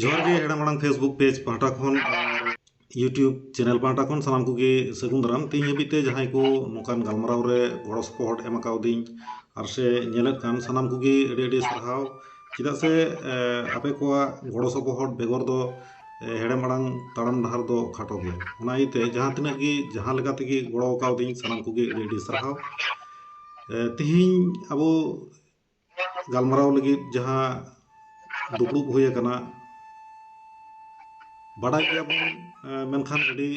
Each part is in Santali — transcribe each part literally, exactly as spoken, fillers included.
ᱡᱚᱦᱟᱨ ᱜᱮ ᱦᱮᱲᱮᱢ ᱟᱲᱟᱝ Facebook page ᱯᱟᱦᱴᱟ ᱠᱷᱚᱱ ᱟᱨ YouTube channel ᱯᱟᱦᱴᱟ ᱠᱷᱚᱱ ᱥᱟᱱᱟᱢ ᱠᱚᱜᱮ ᱥᱟᱹᱜᱩᱱ ᱫᱟᱨᱟᱢ᱾ ᱛᱮᱦᱮᱧ ᱦᱟᱹᱵᱤᱡ ᱛᱮ ᱡᱟᱦᱟᱸᱭ ᱠᱚ ᱱᱚᱝᱠᱟᱱ ᱜᱟᱞᱢᱟᱨᱟᱣ ᱨᱮ ᱜᱚᱲᱚ ᱥᱚᱯᱚᱦᱚᱫ ᱮᱢ ᱟᱠᱟᱣᱫᱤᱧ ᱟᱨ ᱥᱮ ᱧᱮᱞᱮᱫ ᱠᱟᱱ ᱥᱟᱱᱟᱢ ᱠᱚᱜᱮ ᱟᱹᱰᱤ ᱟᱹᱰᱤ ᱥᱟᱨᱦᱟᱣ᱾ ᱪᱮᱫᱟᱜ ᱥᱮ ᱮ, ᱟᱯᱮ ᱠᱚᱣᱟᱜ ᱜᱚᱲᱚ ᱥᱚᱯᱚᱦᱚᱫ ᱵᱮᱜᱚᱨ ᱫᱚ ᱮ, ᱦᱮᱲᱮᱢ ᱟᱲᱟᱝ ᱛᱟᱲᱟᱢ ᱰᱟᱦᱟᱨ ᱫᱚ ᱠᱷᱟᱴᱚ ᱜᱮᱭᱟ᱾ ᱚᱱᱟ ᱤᱭᱟᱹᱛᱮ ᱡᱟᱦᱟᱸ ᱛᱤᱱᱟᱹᱜ ᱜᱮ ᱡᱟᱦᱟᱸ ᱞᱮᱠᱟ ᱛᱮᱜᱮ ᱜᱚᱲᱚ ᱟᱠᱟᱣᱫᱤᱧ ᱥᱟᱱᱟᱢ ᱠᱚᱜᱮ ᱟᱹᱰᱤ ᱟᱹᱰᱤ ᱥᱟᱨᱦᱟᱣ᱾ ᱮ, ᱛᱮᱦᱮᱧ ᱟᱵᱚ ᱜᱟᱞᱢᱟᱨᱟᱣ ᱞᱟᱹᱜᱤᱫ ᱡᱟᱦᱟᱸ ᱫᱩᱯᱲᱩᱵ ᱦᱩᱭ ᱟᱠᱟᱱᱟ, ᱵᱟᱰᱟᱭ ᱜᱮᱭᱟᱵᱚᱱ, ᱮ, ᱢᱮᱱᱠᱷᱟᱱ ᱟᱹᱰᱤ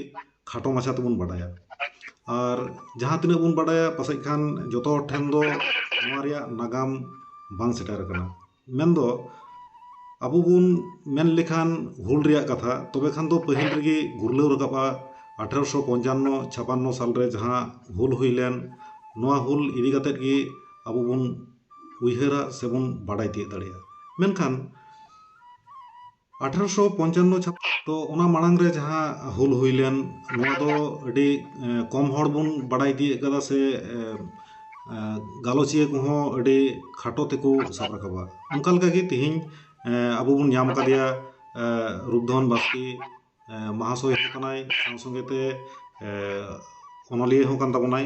ᱠᱷᱟᱴᱚ ᱢᱟᱪᱷᱟ ᱛᱮᱵᱚᱱ ᱵᱟᱰᱟᱭᱟ᱾ ᱟᱨ ᱡᱟᱦᱟᱸ ᱛᱤᱱᱟᱹᱜ ᱵᱚᱱ ᱵᱟᱰᱟᱭᱟ, ᱯᱟᱥᱮᱡ ᱠᱷᱟᱱ ᱡᱚᱛᱚ ᱦᱚᱲ ᱴᱷᱮᱱ ᱫᱚ ᱱᱚᱣᱟ ᱨᱮᱭᱟᱜ ᱱᱟᱜᱟᱢ ᱵᱟᱝ ᱥᱮᱴᱮᱨ ᱟᱠᱟᱱᱟ᱾ ᱢᱮᱱᱫᱚ ᱟᱵᱚ ᱵᱚᱱ ᱢᱮᱱ ᱞᱮᱠᱷᱟᱱ ᱦᱩᱞ ᱨᱮᱭᱟᱜ ᱠᱟᱛᱷᱟ, ᱛᱚᱵᱮ ᱠᱷᱟᱱ ᱫᱚ ᱯᱟᱹᱦᱤᱞ ᱨᱮᱜᱮ ᱜᱩᱨᱞᱟᱹᱣ ᱨᱟᱠᱟᱵᱼᱟ ᱟᱴᱷᱮᱨᱚᱥᱚ ᱯᱚᱧᱪᱟᱱᱱᱚ ᱪᱷᱟᱯᱟᱱᱱᱚ ᱥᱟᱞᱨᱮ ᱡᱟᱦᱟᱸ ᱦᱩᱞ ᱦᱩᱭ ᱞᱮᱱ, ᱱᱚᱣᱟ ᱦᱩᱞ ᱤᱫᱤ ᱠᱟᱛᱮᱫ ᱜᱮ ᱟᱵᱚ ᱵᱚᱱ ᱩᱭᱦᱟᱹᱨᱟ ᱥᱮᱵᱚᱱ ᱵᱟᱰᱟᱭ ᱛᱤᱭᱳᱜ ᱫᱟᱲᱮᱭᱟᱜᱼᱟ᱾ ᱢᱮᱱᱠᱷᱟᱱ ᱟᱴᱷᱮᱨᱚᱥᱚ ᱯᱚᱧᱪᱟᱱᱱᱚ ᱪᱷᱟᱯ ᱛᱚ ᱚᱱᱟ ᱢᱟᱲᱟᱝ ᱨᱮ ᱡᱟᱦᱟᱸ ᱦᱩᱞ ᱦᱩᱭ ᱞᱮᱱ, ᱱᱚᱣᱟ ᱫᱚ ᱟᱹᱰᱤ ᱮ, ᱠᱚᱢ ᱦᱚᱲ ᱵᱚᱱ ᱵᱟᱰᱟᱭ ᱛᱤᱭᱳᱜ ᱠᱟᱫᱟ ᱥᱮ ᱮ, ᱮ, ᱜᱟᱞᱚᱪᱤᱭᱟᱹ ᱠᱚᱦᱚᱸ ᱟᱹᱰᱤ ᱠᱷᱟᱴᱚ ᱛᱮᱠᱚ ᱥᱟᱵ ᱨᱟᱠᱟᱵᱟ᱾ ᱚᱱᱠᱟ ᱞᱮᱠᱟᱜᱮ ᱛᱮᱦᱮᱧ ᱮ, ᱟᱵᱚ ᱵᱚᱱ ᱧᱟᱢ ᱟᱠᱟᱫᱮᱭᱟ ᱮ, ᱨᱩᱯᱫᱷᱚᱱ ᱵᱟᱥᱠᱮ, ᱮ, ᱢᱟᱦᱟᱥᱚᱭ ᱦᱚᱸ ᱠᱟᱱᱟᱭ, ᱥᱟᱶ ᱥᱚᱸᱜᱮ ᱛᱮ ᱮ, ᱚᱱᱚᱞᱤᱭᱟᱹ ᱦᱚᱸ ᱠᱟᱱ ᱛᱟᱵᱚᱱᱟᱭ᱾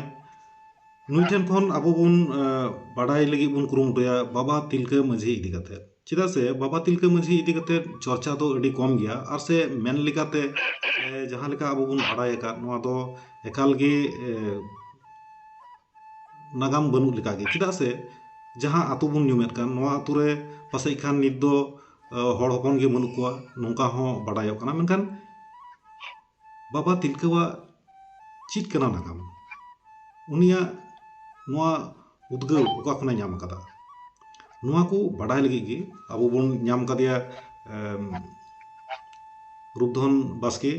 ᱱᱩᱭ ᱴᱷᱮᱱ ᱠᱷᱚᱱ ᱟᱵᱚ ᱵᱚᱱ ᱮ, ᱵᱟᱰᱟᱭ ᱞᱟᱹᱜᱤᱫ ᱵᱚᱱ ᱠᱩᱨᱩᱢᱩᱴᱩᱭᱟ ᱵᱟᱵᱟ ᱛᱤᱞᱠᱟᱹ ᱢᱟᱹᱡᱷᱤ ᱤᱫᱤ ᱠᱟᱛᱮ᱾ ᱪᱮᱫᱟᱜ ᱥᱮ ᱵᱟᱵᱟ ᱛᱤᱞᱠᱟᱹ ᱢᱟᱹᱡᱷᱤ ᱤᱫᱤ ᱠᱟᱛᱮ ᱪᱚᱨᱪᱟ ᱫᱚ ᱟᱹᱰᱤ ᱠᱚᱢ ᱜᱮᱭᱟ, ᱟᱨ ᱥᱮ ᱢᱮᱱ ᱞᱮᱠᱟᱛᱮ ᱮ, ᱡᱟᱦᱟᱸ ᱞᱮᱠᱟ ᱟᱵᱚ ᱵᱚᱱ ᱵᱟᱰᱟᱭ ᱟᱠᱟᱫ, ᱱᱚᱣᱟ ᱫᱚ ᱮᱠᱟᱞ ᱜᱮ ᱮ, ᱱᱟᱜᱟᱢ ᱵᱟᱹᱱᱩᱜ ᱞᱮᱠᱟᱜᱮ᱾ ᱪᱮᱫᱟᱜ ᱥᱮ ᱡᱟᱦᱟᱸ ᱟᱛᱳ ᱵᱚᱱ ᱧᱩᱢᱮᱫ ᱠᱟᱱ, ᱱᱚᱣᱟ ᱟᱛᱳ ᱨᱮ ᱯᱟᱥᱮᱡ ᱠᱷᱟᱱ ᱱᱤᱛ ᱫᱚ ᱮ, ᱦᱚᱲ ᱦᱚᱯᱚᱱ ᱜᱮ ᱵᱟᱹᱱᱩᱜ ᱠᱚᱣᱟ, ᱱᱚᱝᱠᱟ ᱦᱚᱸ ᱵᱟᱰᱟᱭᱚᱜ ᱠᱟᱱᱟ᱾ ᱢᱮᱱᱠᱷᱟᱱ ᱵᱟᱵᱟ ᱛᱤᱞᱠᱟᱹᱣᱟᱜ ᱪᱮᱫ ᱠᱟᱱᱟ ᱱᱟᱜᱟᱢ? ᱩᱱᱤᱭᱟᱜ ᱱᱚᱣᱟ ᱩᱫᱽᱜᱟᱹᱣ ᱚᱠᱟ ᱠᱷᱚᱱᱮ ᱧᱟᱢ ᱟᱠᱟᱫᱟ? ᱱᱚᱣᱟ ᱠᱚ ᱵᱟᱰᱟᱭ ᱞᱟᱹᱜᱤᱫ ᱜᱮ ᱟᱵᱚ ᱵᱚᱱ ᱧᱟᱢ ᱟᱠᱟᱫᱮᱭᱟ ᱮᱢ, ᱨᱩᱯᱫᱷᱚᱱ ᱵᱟᱥᱠᱮ᱾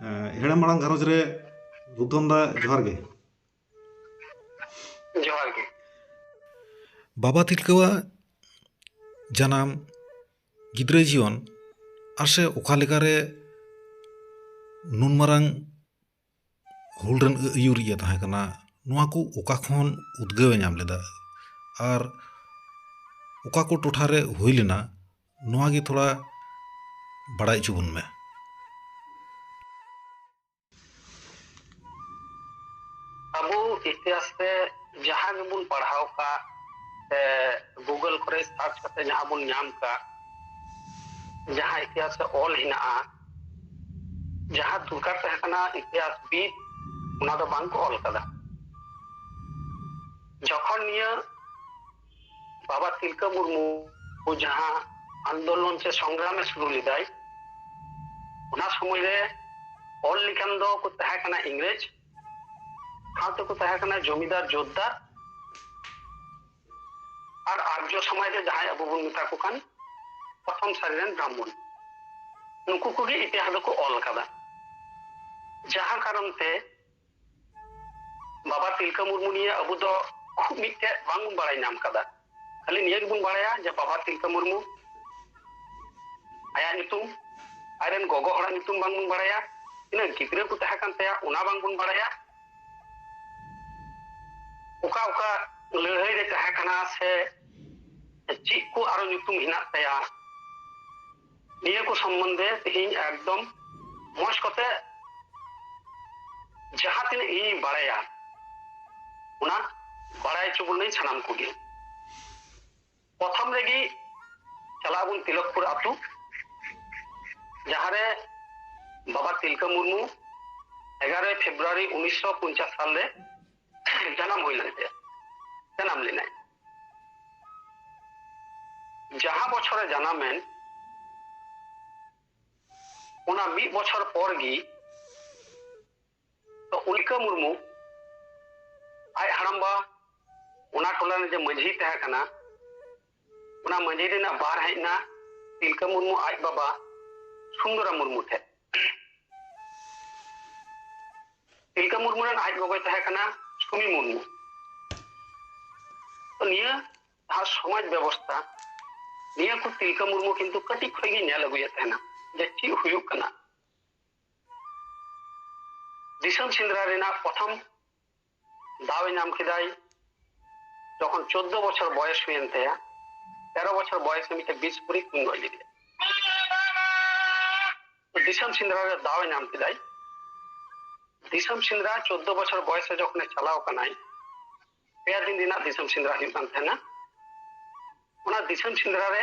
ᱮ, ᱦᱮᱲᱮᱢ ᱟᱲᱟᱝ ᱜᱷᱟᱨᱚᱸᱡᱽ ᱨᱮ ᱨᱩᱯᱫᱷᱚᱱ ᱫᱟ, ᱡᱚᱦᱟᱨ ᱜᱮ᱾ ᱡᱚᱦᱟᱨ ᱜᱮ᱾ ᱵᱟᱵᱟ ᱛᱤᱞᱠᱟᱹᱣᱟᱜ ᱡᱟᱱᱟᱢ, ᱜᱤᱫᱽᱨᱟᱹ ᱡᱤᱭᱚᱱ ᱟᱨ ᱥᱮ ᱚᱠᱟ ᱞᱮᱠᱟᱨᱮ ᱱᱩᱱ ᱢᱟᱨᱟᱝ ᱦᱩᱞ ᱨᱮᱱ ᱟᱹᱭᱩᱨᱤᱡ ᱮ ᱛᱟᱦᱮᱸ ᱠᱟᱱᱟ, ᱱᱚᱣᱟ ᱠᱚ ᱚᱠᱟ ᱠᱷᱚᱱ ᱩᱫᱽᱜᱟᱹᱣ ᱮ ᱧᱟᱢ ᱞᱮᱫᱟ ᱟᱨ ᱚᱠᱟ ᱠᱚ ᱴᱚᱴᱷᱟ ᱨᱮ ᱦᱩᱭ ᱞᱮᱱᱟ, ᱱᱚᱣᱟ ᱜᱮ ᱛᱷᱚᱲᱟ ᱵᱟᱲᱟᱭ ᱦᱚᱪᱚ ᱵᱚᱱ ᱢᱮ᱾ ᱟᱵᱚ ᱤᱛᱤᱦᱟᱥ ᱨᱮ ᱡᱟᱦᱟᱸ ᱜᱮᱵᱚᱱ ᱯᱟᱲᱦᱟᱣ ᱠᱟᱜ ᱥᱮ Google ᱠᱚᱨᱮ ᱥᱟᱨᱪ ᱠᱟᱛᱮ ᱡᱟᱦᱟᱸ ᱵᱚᱱ ᱧᱟᱢ ᱠᱟᱜ, ᱡᱟᱦᱟᱸ ᱤᱛᱤᱦᱟᱥ ᱨᱮ ᱚᱞ ᱦᱮᱱᱟᱜᱼᱟ, ᱡᱟᱦᱟᱸ ᱫᱚᱨᱠᱟᱨ ᱛᱟᱦᱮᱸ ᱠᱟᱱᱟ ᱤᱛᱤᱦᱟᱥ ᱵᱤᱫ, ᱚᱱᱟ ᱫᱚ ᱵᱟᱝ ᱠᱚ ᱚᱞ ᱠᱟᱫᱟ᱾ ᱡᱚᱠᱷᱚᱱ ᱱᱤᱭᱟᱹ ᱵᱟᱵᱟ ᱛᱤᱞᱠᱟᱹ ᱢᱩᱨᱢᱩ ᱡᱟᱦᱟᱸ ᱟᱱᱫᱳᱞᱚᱱ ᱥᱮ ᱥᱚᱝᱜᱨᱟᱢ ᱮ ᱥᱩᱨᱩ ᱞᱮᱫᱟᱭ, ᱚᱱᱟ ᱥᱚᱢᱚᱭ ᱨᱮ ᱚᱞ ᱞᱮᱠᱟᱱ ᱫᱚ ᱠᱚ ᱛᱟᱦᱮᱸ ᱠᱟᱱᱟ ᱤᱝᱨᱮᱡᱽ, ᱥᱟᱶᱛᱮ ᱠᱚ ᱛᱟᱦᱮᱸ ᱠᱟᱱᱟ ᱡᱚᱢᱤᱫᱟᱨ ᱡᱳᱛᱫᱟᱨ ᱟᱨ ᱟᱨᱡᱚ ᱥᱚᱢᱟᱡᱽ ᱨᱮ ᱡᱟᱦᱟᱸᱭ ᱟᱵᱚ ᱵᱚᱱ ᱢᱮᱛᱟ ᱠᱚ ᱠᱟᱱ ᱯᱨᱚᱛᱷᱚᱢ ᱥᱟᱹᱨᱤ ᱨᱮᱱ ᱵᱨᱟᱦᱢᱚᱱ᱾ ᱱᱩᱠᱩ ᱠᱚᱜᱮ ᱤᱛᱤᱦᱟᱥ ᱫᱚᱠᱚ ᱚᱞ ᱠᱟᱫᱟ᱾ ᱡᱟᱦᱟᱸ ᱠᱟᱨᱚᱱ ᱛᱮ ᱵᱟᱵᱟ ᱛᱤᱞᱠᱟᱹ ᱢᱩᱨᱢᱩ ᱱᱤᱭᱮ ᱟᱵᱚ ᱫᱚ ᱠᱷᱩᱵ ᱢᱤᱫᱴᱮᱡ ᱵᱟᱝ ᱵᱚᱱ ᱵᱟᱲᱟᱭ ᱧᱟᱢ ᱠᱟᱫᱟ᱾ ᱠᱷᱟᱹᱞᱤ ᱱᱤᱭᱟᱹ ᱜᱮᱵᱚᱱ ᱵᱟᱲᱟᱭᱟ ᱡᱮ ᱵᱟᱵᱟ ᱛᱤᱞᱠᱟᱹ ᱢᱩᱨᱢᱩ, ᱟᱭᱟᱜ ᱧᱩᱛᱩᱢ, ᱟᱡᱨᱮᱱ ᱜᱚᱜᱚ ᱦᱚᱲᱟᱜ ᱧᱩᱛᱩᱢ ᱵᱟᱝ ᱵᱚᱱ ᱵᱟᱲᱟᱭᱟ, ᱛᱤᱱᱟᱹᱜ ᱜᱤᱫᱽᱨᱟᱹ ᱠᱚ ᱛᱟᱦᱮᱸ ᱠᱟᱱ ᱛᱟᱭᱟ ᱚᱱᱟ ᱵᱟᱝ ᱵᱚᱱ ᱵᱟᱲᱟᱭᱟ, ᱚᱠᱟ ᱚᱠᱟ ᱞᱟᱹᱲᱦᱟᱹᱭ ᱨᱮ ᱛᱟᱦᱮᱸ ᱠᱟᱱᱟ ᱥᱮ ᱪᱮᱫ ᱠᱚ ᱟᱨᱚ ᱧᱩᱛᱩᱢ ᱦᱮᱱᱟᱜ ᱛᱟᱭᱟ, ᱱᱤᱭᱟᱹ ᱠᱚ ᱥᱚᱢᱵᱚᱱᱫᱷᱮ ᱛᱮᱦᱮᱧ ᱮᱠᱫᱚᱢ ᱢᱚᱸᱡᱽ ᱠᱚᱛᱮ ᱡᱟᱦᱟᱸ ᱛᱤᱱᱟᱹᱜ ᱤᱧᱤᱧ ᱵᱟᱲᱟᱭᱟ, ᱚᱱᱟ ᱵᱟᱲᱟᱭ ᱦᱚᱪᱚ ᱵᱚᱱᱟᱹᱧ ᱥᱟᱱᱟᱢ ᱠᱚᱜᱮ᱾ ᱯᱨᱚᱛᱷᱚᱢ ᱨᱮᱜᱮ ᱪᱟᱞᱟᱜ ᱟᱵᱚᱱ ᱛᱤᱞᱚᱠᱯᱩᱨ ᱟᱹᱛᱩ, ᱡᱟᱦᱟᱸᱨᱮ ᱵᱟᱵᱟ ᱛᱤᱞᱠᱟᱹ ᱢᱩᱨᱢᱩ ᱮᱜᱟᱨᱚᱭ ᱯᱷᱮᱵᱽᱨᱩᱣᱟᱨᱤ ᱩᱱᱤᱥᱥᱚ ᱯᱚᱧᱪᱟᱥ ᱥᱟᱞ ᱨᱮ ᱡᱟᱱᱟᱢ ᱦᱩᱭ ᱞᱮᱱ ᱛᱟᱭᱟ, ᱡᱟᱱᱟᱢ ᱞᱮᱱᱟᱭ᱾ ᱡᱟᱦᱟᱸ ᱵᱚᱪᱷᱚᱨᱮ ᱡᱟᱱᱟᱢᱮᱱ, ᱚᱱᱟ ᱢᱤᱫ ᱵᱚᱪᱷᱚᱨ ᱯᱚᱨ ᱜᱮ ᱛᱚ ᱩᱞᱠᱟᱹ ᱢᱩᱨᱢᱩ ᱟᱡ ᱦᱟᱲᱟᱢᱵᱟ ᱚᱱᱟ ᱴᱚᱞᱟ ᱨᱮ ᱡᱮ ᱢᱟᱹᱡᱷᱤ ᱛᱟᱦᱮᱸ ᱠᱟᱱᱟ, ᱚᱱᱟ ᱢᱟᱹᱡᱷᱤ ᱨᱮᱱᱟᱜ ᱵᱟᱨ ᱦᱮᱡ ᱮᱱᱟ ᱛᱤᱞᱠᱟᱹ ᱢᱩᱨᱢᱩ ᱟᱡ ᱵᱟᱵᱟ ᱥᱩᱱᱫᱚᱨᱟ ᱢᱩᱨᱢᱩ ᱴᱷᱮᱱ᱾ ᱛᱤᱞᱠᱟᱹ ᱢᱩᱨᱢᱩ ᱨᱮᱱ ᱟᱡ ᱜᱚᱜᱚᱭ ᱛᱟᱦᱮᱸ ᱠᱟᱱᱟ ᱥᱩᱢᱤ ᱢᱩᱨᱢᱩ᱾ ᱛᱚ ᱱᱤᱭᱟᱹ ᱡᱟᱦᱟᱸ ᱥᱚᱢᱟᱡᱽ ᱵᱮᱵᱚᱥᱛᱷᱟ, ᱱᱤᱭᱟᱹ ᱠᱚ ᱛᱤᱞᱠᱟᱹ ᱢᱩᱨᱢᱩ ᱠᱤᱱᱛᱩ ᱠᱟᱹᱴᱤᱡ ᱠᱷᱚᱱ ᱜᱮ ᱧᱮᱞ ᱟᱹᱜᱩᱭᱮᱫ ᱛᱟᱦᱮᱱᱟ ᱡᱮ ᱪᱮᱫ ᱦᱩᱭᱩᱜ ᱠᱟᱱᱟ᱾ ᱫᱤᱥᱚᱢ ᱥᱮᱸᱫᱽᱨᱟ ᱨᱮᱱᱟᱜ ᱯᱨᱚᱛᱷᱚᱢ ᱫᱟᱣ ᱮ ᱧᱟᱢ ᱠᱮᱫᱟᱭ ᱡᱚᱠᱷᱚᱱ ᱪᱳᱫᱽᱫᱳ ᱵᱚᱪᱷᱚᱨ ᱵᱚᱭᱮᱥ ᱦᱩᱭᱮᱱ ᱛᱟᱭᱟ᱾ ᱛᱮᱨᱚ ᱵᱚᱪᱷᱚᱨ ᱵᱚᱭᱮᱥ ᱨᱮ ᱢᱤᱫᱴᱮᱱ ᱵᱤᱥ ᱯᱩᱨᱤ ᱠᱚ ᱜᱚᱡ ᱞᱮᱫᱮᱭᱟ᱾ ᱫᱤᱥᱚᱢ ᱥᱮᱸᱫᱽᱨᱟ ᱨᱮ ᱫᱟᱣ ᱮ ᱧᱟᱢ ᱠᱮᱫᱟᱭ᱾ ᱫᱤᱥᱚᱢ ᱥᱮᱸᱫᱽᱨᱟ ᱪᱳᱫᱽᱫᱳ ᱵᱚᱪᱷᱚᱨ ᱵᱚᱭᱮᱥ ᱨᱮ ᱡᱚᱠᱷᱚᱱᱮ ᱪᱟᱞᱟᱣ ᱠᱟᱱᱟᱭ, ᱯᱮ ᱫᱤᱱ ᱨᱮᱱᱟᱜ ᱫᱤᱥᱚᱢ ᱥᱮᱸᱫᱽᱨᱟ ᱦᱩᱭᱩᱜ ᱠᱟᱱ ᱛᱟᱦᱮᱱᱟ᱾ ᱚᱱᱟ ᱫᱤᱥᱚᱢ ᱥᱮᱸᱫᱽᱨᱟ ᱨᱮ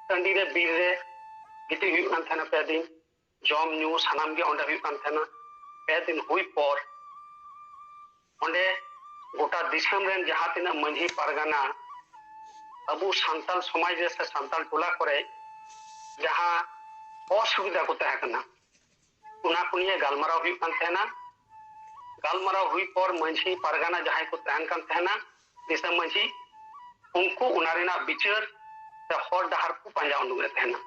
ᱴᱟᱺᱰᱤ ᱨᱮ, ᱵᱤᱨ ᱨᱮ ᱜᱤᱛᱤᱡ ᱦᱩᱭᱩᱜ ᱠᱟᱱ ᱛᱟᱦᱮᱱᱟ ᱯᱮ ᱫᱤᱱ᱾ ᱡᱚᱢ ᱧᱩ ᱥᱟᱱᱟᱢ ᱜᱮ ᱚᱸᱰᱮ ᱦᱩᱭᱩᱜ ᱠᱟᱱ ᱛᱟᱦᱮᱱᱟ᱾ ᱯᱮ ᱫᱤᱱ ᱦᱩᱭ ᱯᱚᱨ ᱚᱸᱰᱮ ᱜᱚᱴᱟ ᱫᱤᱥᱚᱢ ᱨᱮᱱ ᱡᱟᱦᱟᱸ ᱛᱤᱱᱟᱹᱜ ᱢᱟᱹᱡᱷᱤ ᱯᱟᱨᱜᱟᱱᱟ ᱟᱵᱚ ᱥᱟᱱᱛᱟᱲ ᱥᱚᱢᱟᱡᱽ ᱨᱮ ᱥᱮ ᱥᱟᱱᱛᱟᱲ ᱴᱚᱞᱟ ᱠᱚᱨᱮ ᱡᱟᱦᱟᱸ ᱚᱥᱩᱵᱤᱫᱷᱟ ᱠᱚ ᱛᱟᱦᱮᱸ ᱠᱟᱱᱟ, ᱚᱱᱟ ᱠᱚ ᱱᱤᱭᱮ ᱜᱟᱞᱢᱟᱨᱟᱣ ᱦᱩᱭᱩᱜ ᱠᱟᱱ ᱛᱟᱦᱮᱱᱟ᱾ ᱜᱟᱞᱢᱟᱨᱟᱣ ᱦᱩᱭ ᱯᱚᱨ ᱢᱟᱹᱡᱷᱤ ᱯᱟᱨᱜᱟᱱᱟ ᱡᱟᱦᱟᱸᱭ ᱠᱚ ᱛᱟᱦᱮᱱ ᱠᱟᱱ ᱛᱟᱦᱮᱱᱟ, ᱫᱤᱥᱚᱢ ᱢᱟᱹᱡᱷᱤ, ᱩᱱᱠᱩ ᱚᱱᱟ ᱨᱮᱱᱟᱜ ᱵᱤᱪᱟᱹᱨ ᱥᱮ ᱦᱚᱨ ᱰᱟᱦᱟᱨ ᱠᱚ ᱯᱟᱸᱡᱟ ᱩᱰᱩᱠᱮᱫ ᱛᱟᱦᱮᱱᱟ᱾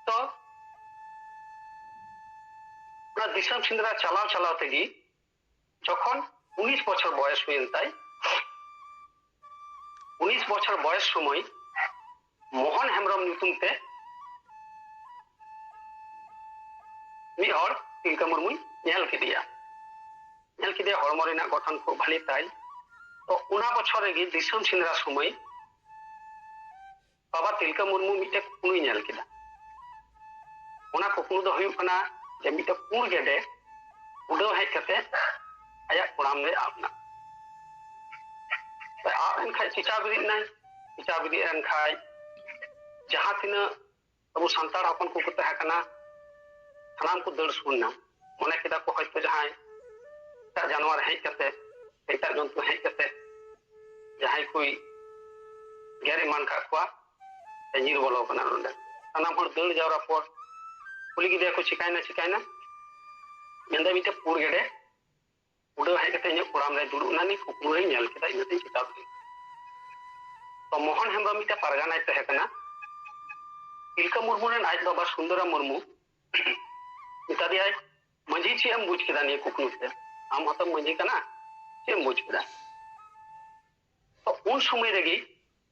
ᱛᱚ ᱚᱱᱟ ᱫᱤᱥᱚᱢ ᱥᱮᱸᱫᱽᱨᱟ ᱪᱟᱞᱟᱣ ᱪᱟᱞᱟᱣ ᱛᱮᱜᱮ ᱡᱚᱠᱷᱚᱱ ᱩᱱᱤᱥ ᱵᱚᱪᱷᱚᱨ ᱵᱚᱭᱮᱥ ᱦᱩᱭᱮᱱ ᱛᱟᱭ, ᱩᱱᱤᱥ ᱵᱚᱪᱷᱚᱨ ᱵᱚᱭᱮᱥ ᱥᱚᱢᱚᱭ ᱢᱳᱦᱚᱱ ᱦᱮᱢᱵᱨᱚᱢ ᱧᱩᱛᱩᱢ ᱛᱮ ᱢᱤᱫ ᱦᱚᱲ ᱛᱤᱞᱠᱟᱹ ᱢᱩᱨᱢᱩᱭ ᱧᱮᱞ ᱠᱮᱫᱮᱭᱟ᱾ ᱧᱮᱞ ᱠᱮᱫᱮᱭᱟ, ᱦᱚᱲᱢᱚ ᱨᱮᱱᱟᱜ ᱜᱚᱴᱷᱚᱱ ᱠᱷᱩᱵ ᱵᱷᱟᱞᱤ ᱛᱟᱭ᱾ ᱛᱚ ᱚᱱᱟ ᱵᱚᱪᱷᱚᱨ ᱨᱮᱜᱮ ᱫᱤᱥᱚᱢ ᱥᱮᱸᱫᱽᱨᱟ ᱥᱚᱢᱚᱭ ᱵᱟᱵᱟ ᱛᱤᱞᱠᱟᱹ ᱢᱩᱨᱢᱩ ᱢᱤᱫᱴᱮᱱ ᱠᱩᱠᱢᱩᱭ ᱧᱮᱞ ᱠᱮᱫᱟ᱾ ᱚᱱᱟ ᱠᱩᱠᱢᱩ ᱫᱚ ᱦᱩᱭᱩᱜ ᱠᱟᱱᱟ ᱡᱮ ᱢᱤᱫᱴᱮᱱ ᱯᱩᱸᱰ ᱜᱮᱰᱮ ᱩᱰᱟᱹᱣ ᱦᱮᱡ ᱠᱟᱛᱮ ᱟᱭᱟᱜ ᱠᱚᱲᱟᱢ ᱨᱮ ᱟᱵ ᱮᱱᱟ᱾ ᱟᱵ ᱮᱱ ᱠᱷᱟᱡ ᱪᱮᱪᱟᱣ ᱵᱮᱨᱮᱫ ᱮᱱᱟᱭ᱾ ᱪᱮᱪᱟᱣ ᱵᱮᱨᱮᱫ ᱮᱱ ᱠᱷᱟᱡ ᱡᱟᱦᱟᱸ ᱛᱤᱱᱟᱹᱜ ᱟᱵᱚ ᱥᱟᱱᱛᱟᱲ ᱦᱚᱯᱚᱱ ᱠᱚᱠᱚ ᱛᱟᱦᱮᱸ ᱠᱟᱱᱟ, ᱥᱟᱱᱟᱢ ᱠᱚ ᱫᱟᱹᱲ ᱥᱩᱨ ᱮᱱᱟ᱾ ᱢᱚᱱᱮ ᱠᱮᱫᱟ ᱠᱚ ᱦᱚᱭᱛᱳ ᱡᱟᱦᱟᱸᱭ ᱮᱴᱟᱜ ᱡᱟᱱᱣᱟᱨ ᱦᱮᱡ ᱠᱟᱛᱮ, ᱮᱴᱟᱜ ᱡᱚᱱᱛᱩ ᱦᱮᱡ ᱠᱟᱛᱮ ᱡᱟᱦᱟᱸᱭ ᱠᱚᱭ ᱜᱮᱨ ᱮᱢᱟᱱ ᱠᱟᱜ ᱠᱚᱣᱟ, ᱥᱮ ᱧᱤᱨ ᱵᱚᱞᱚ ᱠᱟᱱᱟ ᱱᱚᱰᱮ᱾ ᱥᱟᱱᱟᱢ ᱦᱚᱲ ᱫᱟᱹᱲ ᱡᱟᱣᱨᱟ ᱯᱚᱨ ᱠᱩᱞᱤ ᱠᱮᱫᱮᱭᱟ ᱠᱚ, "ᱪᱤᱠᱟᱭᱱᱟ, ᱪᱤᱠᱟᱭᱱᱟ?" ᱢᱮᱱᱫᱟ, "ᱢᱤᱫᱴᱮᱡ ᱯᱩᱲ ᱜᱮᱰᱮ ᱩᱰᱟᱹᱣ ᱦᱮᱡ ᱠᱟᱛᱮ ᱤᱧᱟᱹᱜ ᱠᱚᱲᱟᱢ ᱨᱮ ᱫᱩᱲᱩᱵ ᱮᱱᱟ, ᱱᱤᱭᱟᱹ ᱠᱩᱠᱢᱩ ᱨᱮᱧ ᱧᱮᱞ ᱠᱮᱫᱟ, ᱤᱱᱟᱹᱛᱮᱧ ᱪᱮᱛᱟᱣ ᱠᱮᱫᱟ᱾" ᱛᱚ ᱢᱳᱦᱚᱱ ᱦᱮᱢᱵᱨᱚᱢ ᱢᱤᱫᱴᱮᱡ ᱯᱟᱨᱜᱟᱱᱟᱭ ᱛᱟᱦᱮᱸ ᱠᱟᱱᱟ᱾ ᱛᱤᱞᱠᱟᱹ ᱢᱩᱨᱢᱩ ᱨᱮᱱ ᱟᱡ ᱵᱟᱵᱟ ᱥᱩᱱᱫᱚᱨᱟᱢ ᱢᱩᱨᱢᱩ ᱢᱮᱛᱟ ᱫᱮᱭᱟᱭ, "ᱢᱟᱹᱡᱷᱤ, ᱪᱮᱫ ᱮᱢ ᱵᱩᱡᱽ ᱠᱮᱫᱟ ᱱᱤᱭᱟᱹ ᱠᱩᱠᱢᱩ ᱛᱮ? ᱟᱢ ᱦᱚᱸᱛᱚᱢ ᱢᱟᱹᱡᱷᱤ ᱠᱟᱱᱟ, ᱪᱮᱫ ᱮᱢ ᱵᱩᱡᱽ ᱠᱮᱫᱟ?" ᱛᱚ ᱩᱱ ᱥᱚᱢᱚᱭ ᱨᱮᱜᱮ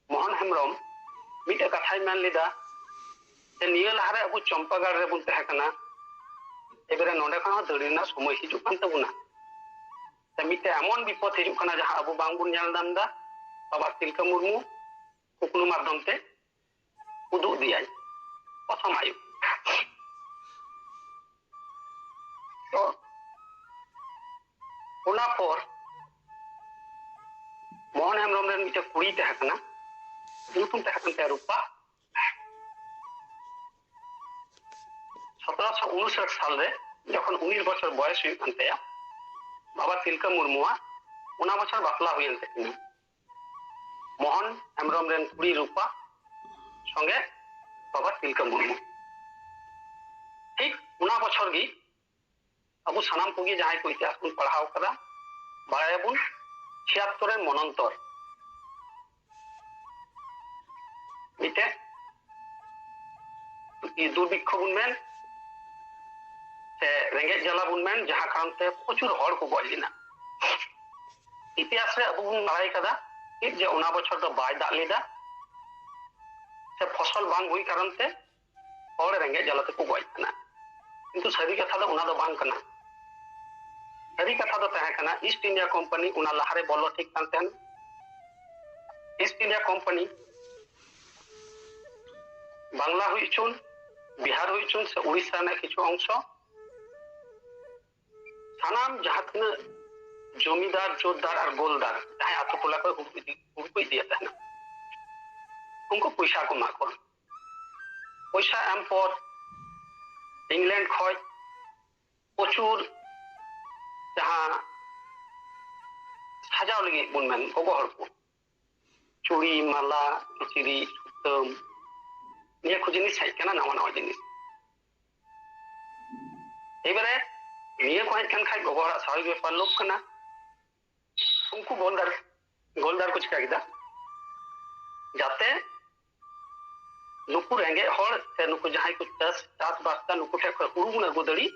ᱢᱳᱦᱚᱱ ᱦᱮᱢᱵᱨᱚᱢ ᱢᱤᱫᱴᱮᱡ ᱠᱟᱛᱷᱟᱭ ᱢᱮᱱ ᱞᱮᱫᱟ ᱡᱮ ᱱᱤᱭᱟᱹ ᱞᱟᱦᱟᱨᱮ ᱟᱵᱚ ᱪᱚᱢᱯᱟᱜᱟᱲ ᱨᱮᱵᱚᱱ ᱛᱟᱦᱮᱸ ᱠᱟᱱᱟ, ᱮᱵᱟᱨᱮ ᱱᱚᱰᱮ ᱠᱷᱚᱱ ᱦᱚᱸ ᱫᱟᱹᱲ ᱨᱮᱱᱟᱜ ᱥᱚᱢᱚᱭ ᱦᱤᱡᱩᱜ ᱠᱟᱱ ᱛᱟᱵᱚᱱᱟ᱾ ᱥᱮ ᱢᱤᱫᱴᱮᱡ ᱮᱢᱚᱱ ᱵᱤᱯᱚᱫ ᱦᱤᱡᱩᱜ ᱠᱟᱱᱟ ᱡᱟᱦᱟᱸ ᱟᱵᱚ ᱵᱟᱝᱵᱚᱱ ᱧᱮᱞ ᱧᱟᱢ ᱮᱫᱟ᱾ ᱵᱟᱵᱟ ᱛᱤᱞᱠᱟᱹ ᱢᱩᱨᱢᱩ ᱠᱩᱠᱢᱩ ᱢᱟᱫᱽᱫᱷᱚᱢ ᱛᱮ ᱩᱫᱩᱜ ᱫᱮᱭᱟᱭ ᱯᱨᱚᱛᱷᱚᱢ ᱟᱭᱳ᱾ ᱛᱚ ᱚᱱᱟ ᱯᱚᱨ ᱢᱳᱦᱚᱱ ᱦᱮᱢᱵᱨᱚᱢ ᱨᱮᱱ ᱢᱤᱫᱴᱮᱱ ᱠᱩᱲᱤ ᱛᱟᱦᱮᱸ ᱠᱟᱱᱟ, ᱧᱩᱛᱩᱢ ᱛᱟᱦᱮᱸ ᱠᱟᱱ ᱛᱟᱭᱟ ᱨᱩᱯᱟ᱾ ᱥᱚᱛᱨᱚᱥᱚ ᱩᱱᱩᱥᱟᱴ ᱥᱟᱞ ᱨᱮ ᱡᱚᱠᱷᱚᱱ ᱩᱱᱤᱥ ᱵᱚᱪᱷᱚᱨ ᱵᱚᱭᱮᱥ ᱦᱩᱭᱩᱜ ᱠᱟᱱ ᱛᱟᱭᱟ ᱵᱟᱵᱟ ᱛᱤᱞᱠᱟᱹ ᱢᱩᱨᱢᱩᱣᱟᱜ, ᱚᱱᱟ ᱵᱚᱪᱷᱚᱨ ᱵᱟᱯᱞᱟ ᱦᱩᱭᱮᱱ ᱛᱟᱹᱠᱤᱱᱟ ᱢᱳᱦᱚᱱ ᱦᱮᱢᱵᱨᱚᱢ ᱨᱮᱱ ᱠᱩᱲᱤ ᱨᱩᱯᱟ ᱥᱚᱸᱜᱮ ᱵᱟᱵᱟ ᱛᱤᱞᱠᱟᱹ ᱢᱩᱨᱢᱩ᱾ ᱴᱷᱤᱠ ᱚᱱᱟ ᱵᱚᱪᱷᱚᱨ ᱜᱮ ᱟᱵᱚ ᱥᱟᱱᱟᱢ ᱠᱚᱜᱮ ᱡᱟᱦᱟᱸᱭ ᱠᱚ ᱤᱛᱤᱦᱟᱥ ᱵᱚᱱ ᱯᱟᱲᱦᱟᱣ ᱠᱟᱫᱟ, ᱵᱟᱲᱟᱭᱟᱵᱚᱱ ᱪᱷᱤᱭᱟᱛᱛᱚᱨ ᱨᱮᱱ ᱢᱚᱱᱚᱱᱛᱚᱨ ᱢᱤᱫᱴᱮᱱ ᱫᱩᱨᱵᱷᱤᱠᱠᱷᱚ ᱵᱚᱱ ᱢᱮᱱ ᱥᱮ ᱨᱮᱸᱜᱮᱡ ᱡᱟᱞᱟ ᱵᱚᱱ ᱢᱮᱱ, ᱡᱟᱦᱟᱸ ᱠᱟᱨᱚᱱ ᱛᱮ ᱯᱨᱚᱪᱩᱨ ᱦᱚᱲ ᱠᱚ ᱜᱚᱡ ᱞᱮᱱᱟ᱾ ᱤᱛᱤᱦᱟᱥ ᱨᱮ ᱟᱵᱚ ᱵᱚᱱ ᱵᱟᱲᱟᱭ ᱠᱟᱫᱟ ᱪᱮᱫ ᱡᱮ ᱚᱱᱟ ᱵᱚᱪᱷᱚᱨ ᱫᱚ ᱵᱟᱭ ᱫᱟᱜ ᱞᱮᱫᱟ ᱥᱮ ᱯᱷᱚᱥᱚᱞ ᱵᱟᱝ ᱦᱩᱭ ᱠᱟᱨᱚᱱ ᱛᱮ ᱦᱚᱲ ᱨᱮᱸᱜᱮᱡ ᱡᱟᱞᱟ ᱛᱮᱠᱚ ᱜᱚᱡ ᱠᱟᱱᱟ᱾ ᱠᱤᱱᱛᱩ ᱥᱟᱹᱨᱤ ᱠᱟᱛᱷᱟ ᱫᱚ ᱚᱱᱟ ᱫᱚ ᱵᱟᱝ ᱠᱟᱱᱟ᱾ ᱥᱟᱹᱨᱤ ᱠᱟᱛᱷᱟ ᱫᱚ ᱛᱟᱦᱮᱸ ᱠᱟᱱᱟ, ᱤᱥᱴ ᱤᱱᱰᱤᱭᱟ ᱠᱳᱢᱯᱟᱱᱤ ᱚᱱᱟ ᱞᱟᱦᱟᱨᱮ ᱵᱚᱞᱚ ᱴᱷᱤᱠ ᱠᱟᱱ ᱛᱟᱦᱮᱱ᱾ ᱤᱥᱴ ᱤᱱᱰᱤᱭᱟ ᱠᱳᱢᱯᱟᱱᱤ ᱵᱟᱝᱞᱟ ᱦᱩᱭ ᱦᱚᱪᱚᱱ, ᱵᱤᱦᱟᱨ ᱦᱩᱭ ᱦᱚᱪᱚᱱ ᱥᱮ ᱩᱲᱤᱥᱥᱟ ᱨᱮᱱᱟᱜ ᱠᱤᱪᱷᱩ ᱚᱝᱥᱚ, ᱥᱟᱱᱟᱢ ᱡᱟᱦᱟᱸ ᱛᱤᱱᱟᱹᱜ ᱡᱚᱢᱤᱫᱟᱨ, ᱡᱳᱛᱫᱟᱨ ᱟᱨ ᱜᱳᱞᱫᱟᱨ ᱡᱟᱦᱟᱸᱭ ᱟᱛᱳ ᱴᱚᱞᱟ ᱠᱚᱨᱮ ᱦᱩᱲᱩ ᱤᱫᱤ, ᱦᱩᱲᱩ ᱠᱚ ᱤᱫᱤᱭᱮᱫ ᱛᱟᱦᱮᱱᱟ, ᱩᱱᱠᱩ ᱯᱚᱭᱥᱟ ᱠᱚ ᱮᱢᱟ ᱠᱚᱣᱟ᱾ ᱯᱚᱭᱥᱟ ᱮᱢ ᱯᱚᱨ ᱤᱝᱞᱮᱱᱰ ᱠᱷᱚᱡ ᱯᱨᱚᱪᱩᱨ ᱡᱟᱦᱟᱸ ᱥᱟᱡᱟᱣ ᱞᱟᱹᱜᱤᱫ ᱵᱚᱱ ᱢᱮᱱ, ᱜᱚᱜᱚ ᱦᱚᱲ ᱠᱚ ᱪᱩᱲᱤ, ᱢᱟᱞᱟ, ᱠᱤᱪᱨᱤᱡ, ᱥᱩᱛᱟᱹᱢ, ᱱᱤᱭᱟᱹ ᱠᱚ ᱡᱤᱱᱤᱥ ᱦᱮᱡ ᱠᱟᱱᱟ, ᱱᱟᱣᱟ ᱱᱟᱣᱟ ᱡᱤᱱᱤᱥ᱾ ᱮᱭᱵᱟᱨᱮ ᱱᱤᱭᱟᱹ ᱠᱚ ᱦᱮᱡ ᱠᱟᱱ ᱠᱷᱟᱡ ᱜᱚᱜᱚ ᱦᱚᱲᱟᱜ ᱥᱟᱵᱷᱟᱵᱤᱠ ᱵᱮᱯᱟᱨ ᱞᱳᱵᱷ ᱠᱟᱱᱟ᱾ ᱩᱱᱠᱩ ᱜᱳᱞᱫᱟᱨ, ᱜᱳᱞᱫᱟᱨ ᱠᱚ ᱪᱤᱠᱟ ᱠᱮᱫᱟ, ᱡᱟᱛᱮ ᱱᱩᱠᱩ ᱨᱮᱸᱜᱮᱡ ᱦᱚᱲ ᱥᱮ ᱱᱩᱠᱩ ᱡᱟᱦᱟᱸᱭ ᱠᱚ ᱪᱟᱥ, ᱪᱟᱥᱵᱟᱥ ᱫᱟ, ᱱᱩᱠᱩ ᱴᱷᱮᱱ ᱠᱷᱚᱱ ᱦᱩᱲᱩ ᱵᱚᱱ ᱟᱹᱜᱩ ᱫᱟᱲᱮ᱾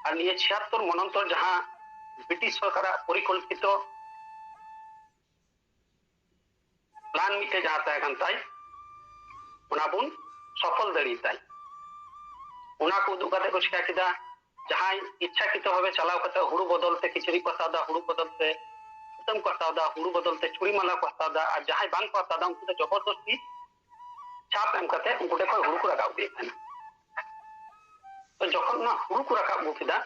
ᱟᱨ ᱱᱤᱭᱟᱹ ᱪᱷᱤᱭᱟᱛᱛᱚᱨ ᱢᱚᱱᱚᱱᱛᱚᱨ ᱡᱟᱦᱟᱸ ᱵᱨᱤᱴᱤᱥ ᱥᱚᱨᱠᱟᱨᱟᱜ ᱯᱚᱨᱤᱠᱚᱞᱯᱤᱛᱚ ᱯᱞᱟᱱ ᱢᱤᱫᱴᱮᱡ ᱡᱟᱦᱟᱸ ᱛᱟᱦᱮᱸ ᱠᱟᱱ ᱛᱟᱭ, ᱚᱱᱟ ᱵᱚᱱ ᱥᱚᱯᱷᱚᱞ ᱫᱟᱲᱮᱭᱟᱛᱟᱭ᱾ ᱚᱱᱟ ᱠᱚ ᱩᱫᱩᱜ ᱠᱟᱛᱮ ᱠᱚ ᱪᱤᱠᱟ ᱠᱮᱫᱟ, ᱡᱟᱦᱟᱸᱭ ᱤᱪᱪᱷᱟᱠᱨᱤᱛᱚ ᱵᱷᱟᱵᱮ ᱪᱟᱞᱟᱣ ᱠᱟᱛᱮ ᱦᱩᱲᱩ ᱵᱚᱫᱚᱞ ᱛᱮ ᱠᱤᱪᱨᱤᱡ ᱠᱚ ᱦᱟᱛᱟᱣ ᱫᱟ, ᱦᱩᱲᱩ ᱵᱚᱫᱚᱞ ᱛᱮ ᱥᱩᱛᱟᱹᱢ ᱠᱚ ᱦᱟᱛᱟᱣ ᱫᱟ, ᱦᱩᱲᱩ ᱵᱚᱫᱚᱞ ᱛᱮ ᱪᱩᱲᱤ ᱢᱟᱞᱟ ᱠᱚ ᱦᱟᱛᱟᱣ ᱫᱟ, ᱟᱨ ᱡᱟᱦᱟᱸᱭ ᱵᱟᱝ ᱠᱚ ᱦᱟᱛᱟᱣ ᱫᱟ ᱩᱱᱠᱩ ᱫᱚ ᱡᱚᱵᱚᱨᱫᱚᱥᱛᱤ ᱪᱟᱯ ᱮᱢ ᱠᱟᱛᱮ ᱩᱱᱠᱩ ᱴᱷᱮᱱ ᱠᱷᱚᱱ ᱦᱩᱲᱩ ᱠᱚ ᱨᱟᱠᱟᱵ ᱟᱹᱜᱩᱭᱮᱫ ᱛᱟᱦᱮᱱᱟ᱾ ᱛᱚ ᱡᱚᱠᱷᱚᱱ ᱚᱱᱟ ᱦᱩᱲᱩ ᱠᱚ ᱨᱟᱠᱟᱵ ᱟᱹᱜᱩ ᱠᱮᱫᱟ,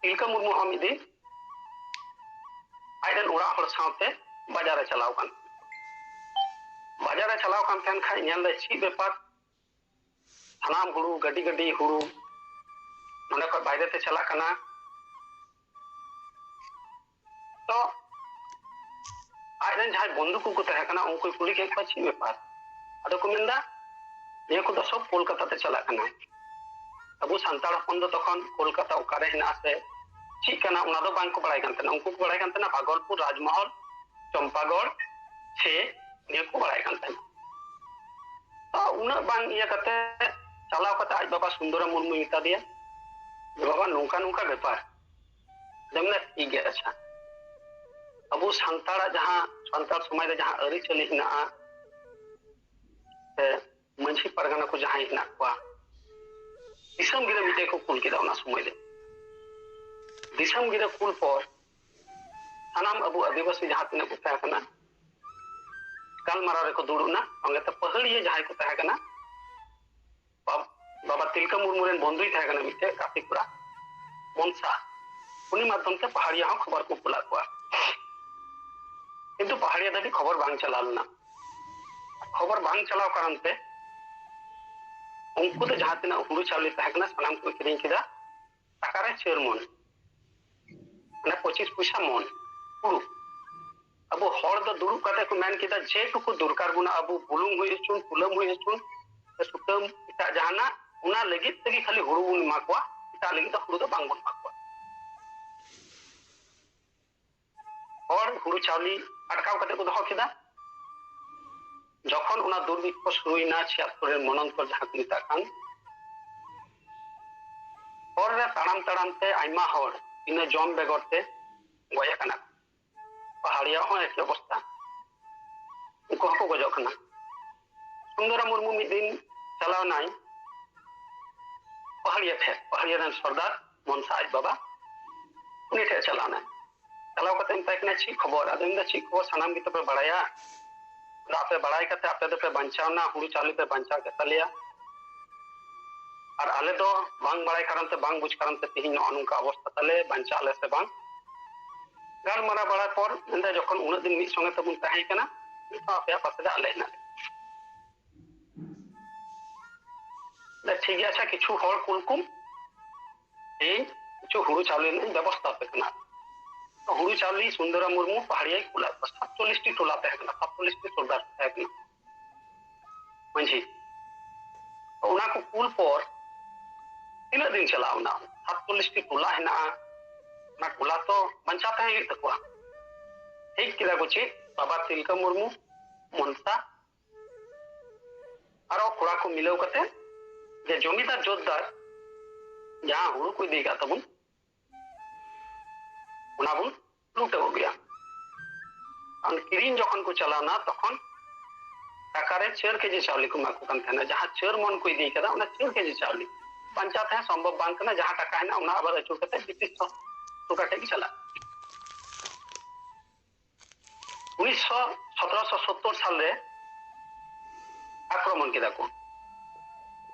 ᱛᱤᱞᱠᱟᱹ ᱢᱩᱨᱢᱩ ᱦᱚᱸ ᱢᱤᱫ ᱫᱤᱱ ᱟᱡ ᱨᱮᱱ ᱚᱲᱟᱜ ᱦᱚᱲ ᱥᱟᱶᱛᱮ ᱵᱟᱡᱟᱨ ᱮ ᱪᱟᱞᱟᱣ ᱠᱟᱱ ᱛᱟᱦᱮᱸᱫ᱾ ᱵᱟᱡᱟᱨ ᱮ ᱪᱟᱞᱟᱣ ᱠᱟᱱ ᱛᱟᱦᱮᱱ ᱠᱷᱟᱡ ᱧᱮᱞ ᱫᱟᱭ ᱪᱮᱫ ᱵᱮᱯᱟᱨ, ᱥᱟᱱᱟᱢ ᱦᱩᱲᱩ ᱜᱟᱹᱰᱤ ᱜᱟᱹᱰᱤ ᱦᱩᱲᱩ ᱱᱚᱰᱮ ᱠᱷᱚᱱ ᱵᱟᱭᱨᱮ ᱛᱮ ᱪᱟᱞᱟᱜ ᱠᱟᱱᱟ᱾ ᱛᱚ ᱟᱡ ᱨᱮᱱ ᱡᱟᱦᱟᱸᱭ ᱵᱚᱱᱫᱷᱩ ᱠᱚᱠᱚ ᱛᱟᱦᱮᱸ ᱠᱟᱱᱟ, ᱩᱱᱠᱩᱭ ᱠᱩᱞᱤ ᱠᱮᱫ ᱠᱚᱣᱟ, "ᱪᱮᱫ ᱵᱮᱯᱟᱨ?" ᱟᱫᱚ ᱠᱚ ᱢᱮᱱᱫᱟ, "ᱱᱤᱭᱟᱹ ᱠᱚᱫᱚ ᱥᱚᱵ ᱠᱳᱞᱠᱟᱛᱟ ᱛᱮ ᱪᱟᱞᱟᱜ ᱠᱟᱱᱟ᱾" ᱟᱵᱚ ᱥᱟᱱᱛᱟᱲ ᱦᱚᱯᱚᱱ ᱫᱚ ᱛᱚᱠᱷᱚᱱ ᱠᱳᱞᱠᱟᱛᱟ ᱚᱠᱟᱨᱮ ᱦᱮᱱᱟᱜᱼᱟ ᱥᱮ ᱪᱮᱫ ᱠᱟᱱᱟ, ᱚᱱᱟ ᱫᱚ ᱵᱟᱝ ᱠᱚ ᱵᱟᱲᱟᱭ ᱠᱟᱱ ᱛᱟᱦᱮᱱᱟ᱾ ᱩᱱᱠᱩ ᱠᱚ ᱵᱟᱲᱟᱭ ᱠᱟᱱ ᱛᱟᱦᱮᱱᱟ ᱵᱷᱟᱜᱚᱞᱯᱩᱨ, ᱨᱟᱡᱽᱢᱚᱦᱚᱞ, ᱪᱚᱢᱯᱟᱜᱚᱲ, ᱥᱮ ᱱᱤᱭᱟᱹ ᱠᱚ ᱵᱟᱲᱟᱭ ᱠᱟᱱ ᱛᱟᱦᱮᱱᱟ᱾ ᱛᱚ ᱩᱱᱟᱹᱜ ᱵᱟᱝ ᱤᱭᱟᱹ ᱠᱟᱛᱮ ᱪᱟᱞᱟᱣ ᱠᱟᱛᱮ ᱟᱡ ᱵᱟᱵᱟ ᱥᱩᱱᱫᱚᱨᱟᱢ ᱢᱩᱨᱢᱩᱭ ᱢᱮᱛᱟ ᱫᱮᱭᱟ, "ᱵᱟᱵᱟ, ᱱᱚᱝᱠᱟ ᱱᱚᱝᱠᱟ ᱵᱮᱯᱟᱨ᱾" ᱟᱫᱚ ᱢᱮᱱᱫᱟ, "ᱴᱷᱤᱠ ᱜᱮᱭᱟ, ᱟᱪᱪᱷᱟ, ᱟᱵᱚ ᱥᱟᱱᱛᱟᱲᱟᱜ ᱡᱟᱦᱟᱸ, ᱥᱟᱱᱛᱟᱲ ᱥᱚᱢᱟᱡᱽ ᱨᱮ ᱡᱟᱦᱟᱸ ᱟᱹᱨᱤᱪᱟᱹᱞᱤ ᱦᱮᱱᱟᱜᱼᱟ, ᱥᱮ ᱢᱟᱹᱡᱷᱤ ᱯᱟᱨᱜᱟᱱᱟ ᱠᱚ ᱡᱟᱦᱟᱸᱭ ᱦᱮᱱᱟᱜ ᱠᱚᱣᱟ, ᱫᱤᱥᱚᱢ ᱜᱤᱨᱟᱹ ᱢᱤᱫᱴᱮᱡ ᱠᱚ ᱠᱩᱞ ᱠᱮᱫᱟ ᱚᱱᱟ ᱥᱚᱢᱚᱭ ᱨᱮ᱾ ᱫᱤᱥᱚᱢ ᱜᱤᱨᱟᱹ ᱠᱩᱞ ᱯᱚᱨ ᱥᱟᱱᱟᱢ ᱟᱵᱚ ᱟᱹᱫᱤᱵᱟᱹᱥᱤ ᱡᱟᱦᱟᱸ ᱛᱤᱱᱟᱹᱜ ᱠᱚ ᱛᱟᱦᱮᱸ ᱠᱟᱱᱟ, ᱜᱟᱞᱢᱟᱨᱟᱣ ᱨᱮᱠᱚ ᱫᱩᱲᱩᱵ ᱮᱱᱟ᱾ ᱥᱚᱸᱜᱮ ᱛᱮ ᱯᱟᱹᱦᱟᱹᱲᱤᱭᱟᱹ ᱡᱟᱦᱟᱸᱭ ᱠᱚ ᱛᱟᱦᱮᱸ ᱠᱟᱱᱟ, ᱵᱟᱵ-, ᱵᱟᱵᱟ ᱛᱤᱞᱠᱟᱹ ᱢᱩᱨᱢᱩ ᱨᱮᱱ ᱵᱚᱱᱫᱷᱩᱭ ᱛᱟᱦᱮᱸ ᱠᱟᱱᱟ ᱢᱤᱫᱴᱮᱡ ᱜᱟᱛᱮ ᱠᱚᱲᱟ, ᱢᱚᱱᱥᱟ, ᱩᱱᱤ ᱢᱟᱫᱽᱫᱷᱚᱢ ᱛᱮ ᱯᱟᱦᱟᱲᱤᱭᱟ ᱦᱚᱸ ᱠᱷᱚᱵᱚᱨ ᱠᱚ ᱠᱩᱞᱟᱫ ᱠᱚᱣᱟ᱾ ᱠᱤᱱᱛᱩ ᱯᱟᱦᱟᱲᱤᱭᱟ ᱫᱷᱟᱹᱵᱤᱡ ᱠᱷᱚᱵᱚᱨ ᱵᱟᱝ ᱪᱟᱞᱟᱣ ᱞᱮᱱᱟ᱾ ᱠᱷᱚᱵᱚᱨ ᱵᱟᱝ ᱪᱟᱞᱟᱣ ᱠᱟᱨᱚᱱ ᱛᱮ ᱩᱱᱠᱩ ᱫᱚ ᱡᱟᱦᱟᱸ ᱛᱤᱱᱟᱹᱜ ᱦᱩᱲᱩ ᱪᱟᱣᱞᱮ ᱛᱟᱦᱮᱸ ᱠᱟᱱᱟ, ᱥᱟᱱᱟᱢ ᱠᱚ ᱟᱹᱠᱷᱨᱤᱧ ᱠᱮᱫᱟ᱾ ᱴᱟᱠᱟ ᱨᱮ ᱪᱟᱹᱨ ᱢᱚᱱ, ᱢᱟᱱᱮ ᱯᱚᱸᱪᱤᱥ ᱯᱚᱭᱥᱟ ᱢᱚᱱ ᱦᱩᱲᱩ᱾ ᱟᱵᱚ ᱦᱚᱲ ᱫᱚ ᱫᱩᱲᱩᱵ ᱠᱟᱛᱮ ᱠᱚ ᱢᱮᱱ ᱠᱮᱫᱟ, ᱡᱮᱴᱩᱠᱩ ᱫᱚᱨᱠᱟᱨ ᱵᱚᱱᱟ, ᱟᱵᱚ ᱵᱩᱞᱩᱝ ᱦᱩᱭ ᱦᱚᱪᱚᱱ, ᱛᱩᱞᱟᱹᱢ ᱦᱩᱭ ᱦᱚᱪᱚᱱ, ᱥᱮ ᱥᱩᱛᱟᱹᱢ, ᱮᱴᱟᱜ ᱡᱟᱦᱟᱱᱟᱜ, ᱚᱱᱟ ᱞᱟᱹᱜᱤᱫ ᱛᱮᱜᱮ ᱠᱷᱟᱹᱞᱤ ᱦᱩᱲᱩ ᱵᱚᱱ ᱮᱢᱟ ᱠᱚᱣᱟ, ᱮᱴᱟᱜ ᱞᱟᱹᱜᱤᱫ ᱫᱚ ᱦᱩᱲᱩ ᱫᱚ ᱵᱟᱝ ᱵᱚᱱ ᱮᱢᱟ ᱠᱚᱣᱟ᱾ ᱦᱚᱲ ᱦᱩᱲᱩ ᱪᱟᱣᱞᱮ ᱟᱴᱠᱟᱣ ᱠᱟᱛᱮ ᱠᱚ ᱫᱚᱦᱚ ᱠᱮᱫᱟ᱾ ᱡᱚᱠᱷᱚᱱ ᱚᱱᱟ ᱫᱩᱨᱵᱷᱤᱠᱠᱷᱚ ᱥᱩᱨᱩᱭᱮᱱᱟ, ᱪᱷᱤᱭᱟᱛᱛᱚᱨ ᱨᱮ ᱢᱚᱱᱚᱱᱛᱚᱨ ᱡᱟᱦᱟᱸ ᱠᱚ ᱢᱮᱛᱟᱜ ᱠᱟᱱ, ᱦᱚᱨ ᱨᱮ ᱛᱟᱲᱟᱢ ᱛᱟᱲᱟᱢ ᱛᱮ ᱟᱭᱢᱟ ᱦᱚᱲ ᱵᱤᱱᱟᱹ ᱡᱚᱢ ᱵᱮᱜᱚᱨ ᱛᱮ ᱜᱚᱡ ᱟᱠᱟᱱᱟ᱾ ᱯᱟᱦᱟᱲᱤᱭᱟ ᱦᱚᱸ ᱮᱠᱤ ᱚᱵᱚᱥᱛᱟ, ᱩᱱᱠᱩ ᱦᱚᱸᱠᱚ ᱜᱚᱡᱚᱜ ᱠᱟᱱᱟ᱾ ᱥᱩᱱᱫᱚᱨᱟᱢ ᱢᱩᱨᱢᱩ ᱢᱤᱫ ᱫᱤᱱ ᱪᱟᱞᱟᱣ ᱮᱱᱟᱭ ᱯᱟᱦᱟᱲᱤᱭᱟ ᱴᱷᱮᱱ, ᱯᱟᱦᱟᱲᱤᱭᱟ ᱨᱮᱱ ᱥᱚᱨᱫᱟᱨ ᱢᱚᱱᱥᱟ ᱟᱡ ᱵᱟᱵᱟ, ᱩᱱᱤ ᱴᱷᱮᱱ ᱪᱟᱞᱟᱣ ᱮᱱᱟᱭ᱾ ᱪᱟᱞᱟᱣ ᱠᱟᱛᱮ ᱢᱮᱛᱟᱭ ᱠᱟᱱᱟ, "ᱪᱮᱫ ᱠᱷᱚᱵᱚᱨ?" ᱟᱫᱚ ᱢᱮᱱᱫᱟ, "ᱪᱮᱫ ᱠᱷᱚᱵᱚᱨ, ᱥᱟᱱᱟᱢ ᱜᱮᱛᱚ ᱯᱮ ᱵᱟᱲᱟᱭᱟ, ᱟᱯᱮ ᱵᱟᱲᱟᱭ ᱠᱟᱛᱮ ᱟᱯᱮ ᱫᱚᱯᱮ ᱵᱟᱧᱪᱟᱣ ᱮᱱᱟ, ᱦᱩᱲᱩ ᱪᱟᱣᱞᱮ ᱯᱮ ᱵᱟᱧᱪᱟᱣ ᱠᱮᱫ ᱛᱟᱞᱮᱭᱟ, ᱟᱨ ᱟᱞᱮ ᱫᱚ ᱵᱟᱝ ᱵᱟᱲᱟᱭ ᱠᱟᱨᱚᱱ ᱛᱮ, ᱵᱟᱝ ᱵᱩᱡᱽ ᱠᱟᱨᱚᱱ ᱛᱮ ᱛᱮᱦᱮᱧ ᱱᱚᱜᱼᱚ ᱱᱚᱝᱠᱟ ᱚᱵᱚᱥᱛᱟ ᱛᱟᱞᱮ, ᱵᱟᱧᱪᱟᱜ ᱟᱞᱮ ᱥᱮ ᱵᱟᱝ? ᱜᱟᱞᱢᱟᱨᱟᱣ ᱵᱟᱲᱟ ᱯᱚᱨ ᱮᱱᱛᱮ ᱡᱚᱠᱷᱚᱱ ᱩᱱᱟᱹᱜ ᱫᱤᱱ ᱢᱤᱫ ᱥᱚᱸᱜᱮ ᱛᱮᱵᱚᱱ ᱛᱟᱦᱮᱸ ᱠᱟᱱᱟ, ᱱᱤᱛ ᱦᱚᱸ ᱟᱯᱮᱭᱟᱜ ᱯᱟᱥᱮ ᱨᱮ ᱟᱞᱮ ᱦᱮᱱᱟᱜ ᱞᱮᱭᱟ᱾ ᱴᱷᱤᱠ ᱜᱮᱭᱟ, ᱟᱪᱪᱷᱟ, ᱠᱤᱪᱷᱩ ᱦᱚᱲ ᱠᱩᱞ ᱠᱚᱢ, ᱤᱧ ᱠᱤᱪᱷᱩ ᱦᱩᱲᱩ ᱪᱟᱣᱞᱮ ᱨᱮᱱᱟᱜ ᱤᱧ ᱵᱮᱵᱚᱥᱛᱷᱟ ᱟᱯᱮ ᱠᱟᱱᱟ᱾ ᱦᱩᱲᱩ ᱪᱟᱣᱞᱮ ᱥᱩᱱᱫᱚᱨᱟᱢ ᱢᱩᱨᱢᱩ ᱯᱟᱦᱟᱲᱤᱭᱟᱭ ᱠᱩᱞᱟ᱾ ᱥᱟᱛᱪᱚᱞᱞᱤᱥ ᱴᱤ ᱴᱚᱞᱟ ᱛᱟᱦᱮᱸ ᱠᱟᱱᱟ, ᱥᱟᱛᱪᱚᱞᱞᱤᱥ ᱴᱤ ᱥᱚᱨᱫᱟᱨ ᱛᱟᱦᱮᱸ ᱠᱟᱱᱟ, ᱢᱟᱹᱡᱷᱤ᱾ ᱛᱚ, ᱚᱱᱟ ᱠᱚ ᱠᱩᱞ ᱯᱚᱨ ᱛᱤᱱᱟᱹᱜ ᱫᱤᱱ ᱪᱟᱞᱟᱣ ᱮᱱᱟ? ᱥᱟᱛᱪᱚᱞᱞᱤᱥ ᱴᱤ ᱴᱚᱞᱟ ᱦᱮᱱᱟᱜᱼᱟ, ᱚᱱᱟ ᱴᱚᱞᱟ ᱛᱚ ᱵᱟᱧᱪᱟᱣ ᱛᱟᱦᱮᱸ ᱦᱩᱭᱩᱜ ᱛᱟᱠᱚᱣᱟ᱾ ᱴᱷᱤᱠ ᱠᱮᱫᱟ ᱠᱚ ᱪᱮᱫ? ᱵᱟᱵᱟ ᱛᱤᱞᱠᱟᱹ ᱢᱩᱨᱢᱩ, ᱢᱚᱱᱥᱟ, ᱟᱨᱚ ᱠᱚᱲᱟ ᱠᱚ ᱢᱤᱞᱟᱹᱣ ᱠᱟᱛᱮ ᱡᱮ ᱡᱚᱢᱤᱫᱟᱨ ᱡᱳᱛᱫᱟᱨ ᱡᱟᱦᱟᱸ ᱦᱩᱲᱩ ᱠᱚ ᱤᱫᱤ ᱟᱠᱟᱫ ᱛᱟᱵᱚᱱ, ᱚᱱᱟ ᱵᱚᱱ ᱞᱩᱴᱟᱹᱣ ᱟᱹᱜᱩᱭᱟ᱾ ᱟᱨ ᱠᱤᱨᱤᱧ ᱡᱚᱠᱷᱚᱱ ᱠᱚ ᱪᱟᱞᱟᱣᱱᱟ, ᱛᱚᱠᱷᱚᱱ ᱴᱟᱠᱟ ᱨᱮ ᱪᱟᱹᱨ ᱠᱮᱡᱤ ᱪᱟᱣᱞᱮ ᱠᱚ ᱮᱢᱟ ᱠᱚ ᱠᱟᱱ ᱛᱟᱦᱮᱱᱟ᱾ ᱡᱟᱦᱟᱸ ᱪᱟᱹᱨ ᱢᱚᱱ ᱠᱚ ᱤᱫᱤ ᱠᱟᱫᱟ, ᱚᱱᱟ ᱪᱟᱹᱨ ᱠᱮᱡᱤ ᱪᱟᱣᱞᱮ ᱵᱟᱧᱪᱟᱣ ᱛᱟᱦᱮᱸ ᱥᱚᱢᱵᱷᱚᱵ ᱵᱟᱝ ᱠᱟᱱᱟ᱾ ᱡᱟᱦᱟᱸ ᱴᱟᱠᱟ ᱦᱮᱱᱟᱜᱼᱟ, ᱚᱱᱟ ᱟᱵᱟᱨ ᱟᱹᱪᱩᱨ ᱠᱟᱛᱮ ᱵᱨᱤᱴᱤᱥ ᱥᱚᱨᱠᱟᱨ ᱴᱷᱮᱱ ᱜᱮ ᱪᱟᱞᱟᱜᱼᱟ᱾ ᱩᱱᱤᱥᱥᱚ, ᱥᱚᱛᱨᱚᱥᱚ ᱥᱚᱛᱛᱚᱨ ᱥᱟᱞ ᱨᱮ ᱟᱠᱨᱚᱢᱚᱱ ᱠᱮᱫᱟ ᱠᱚ᱾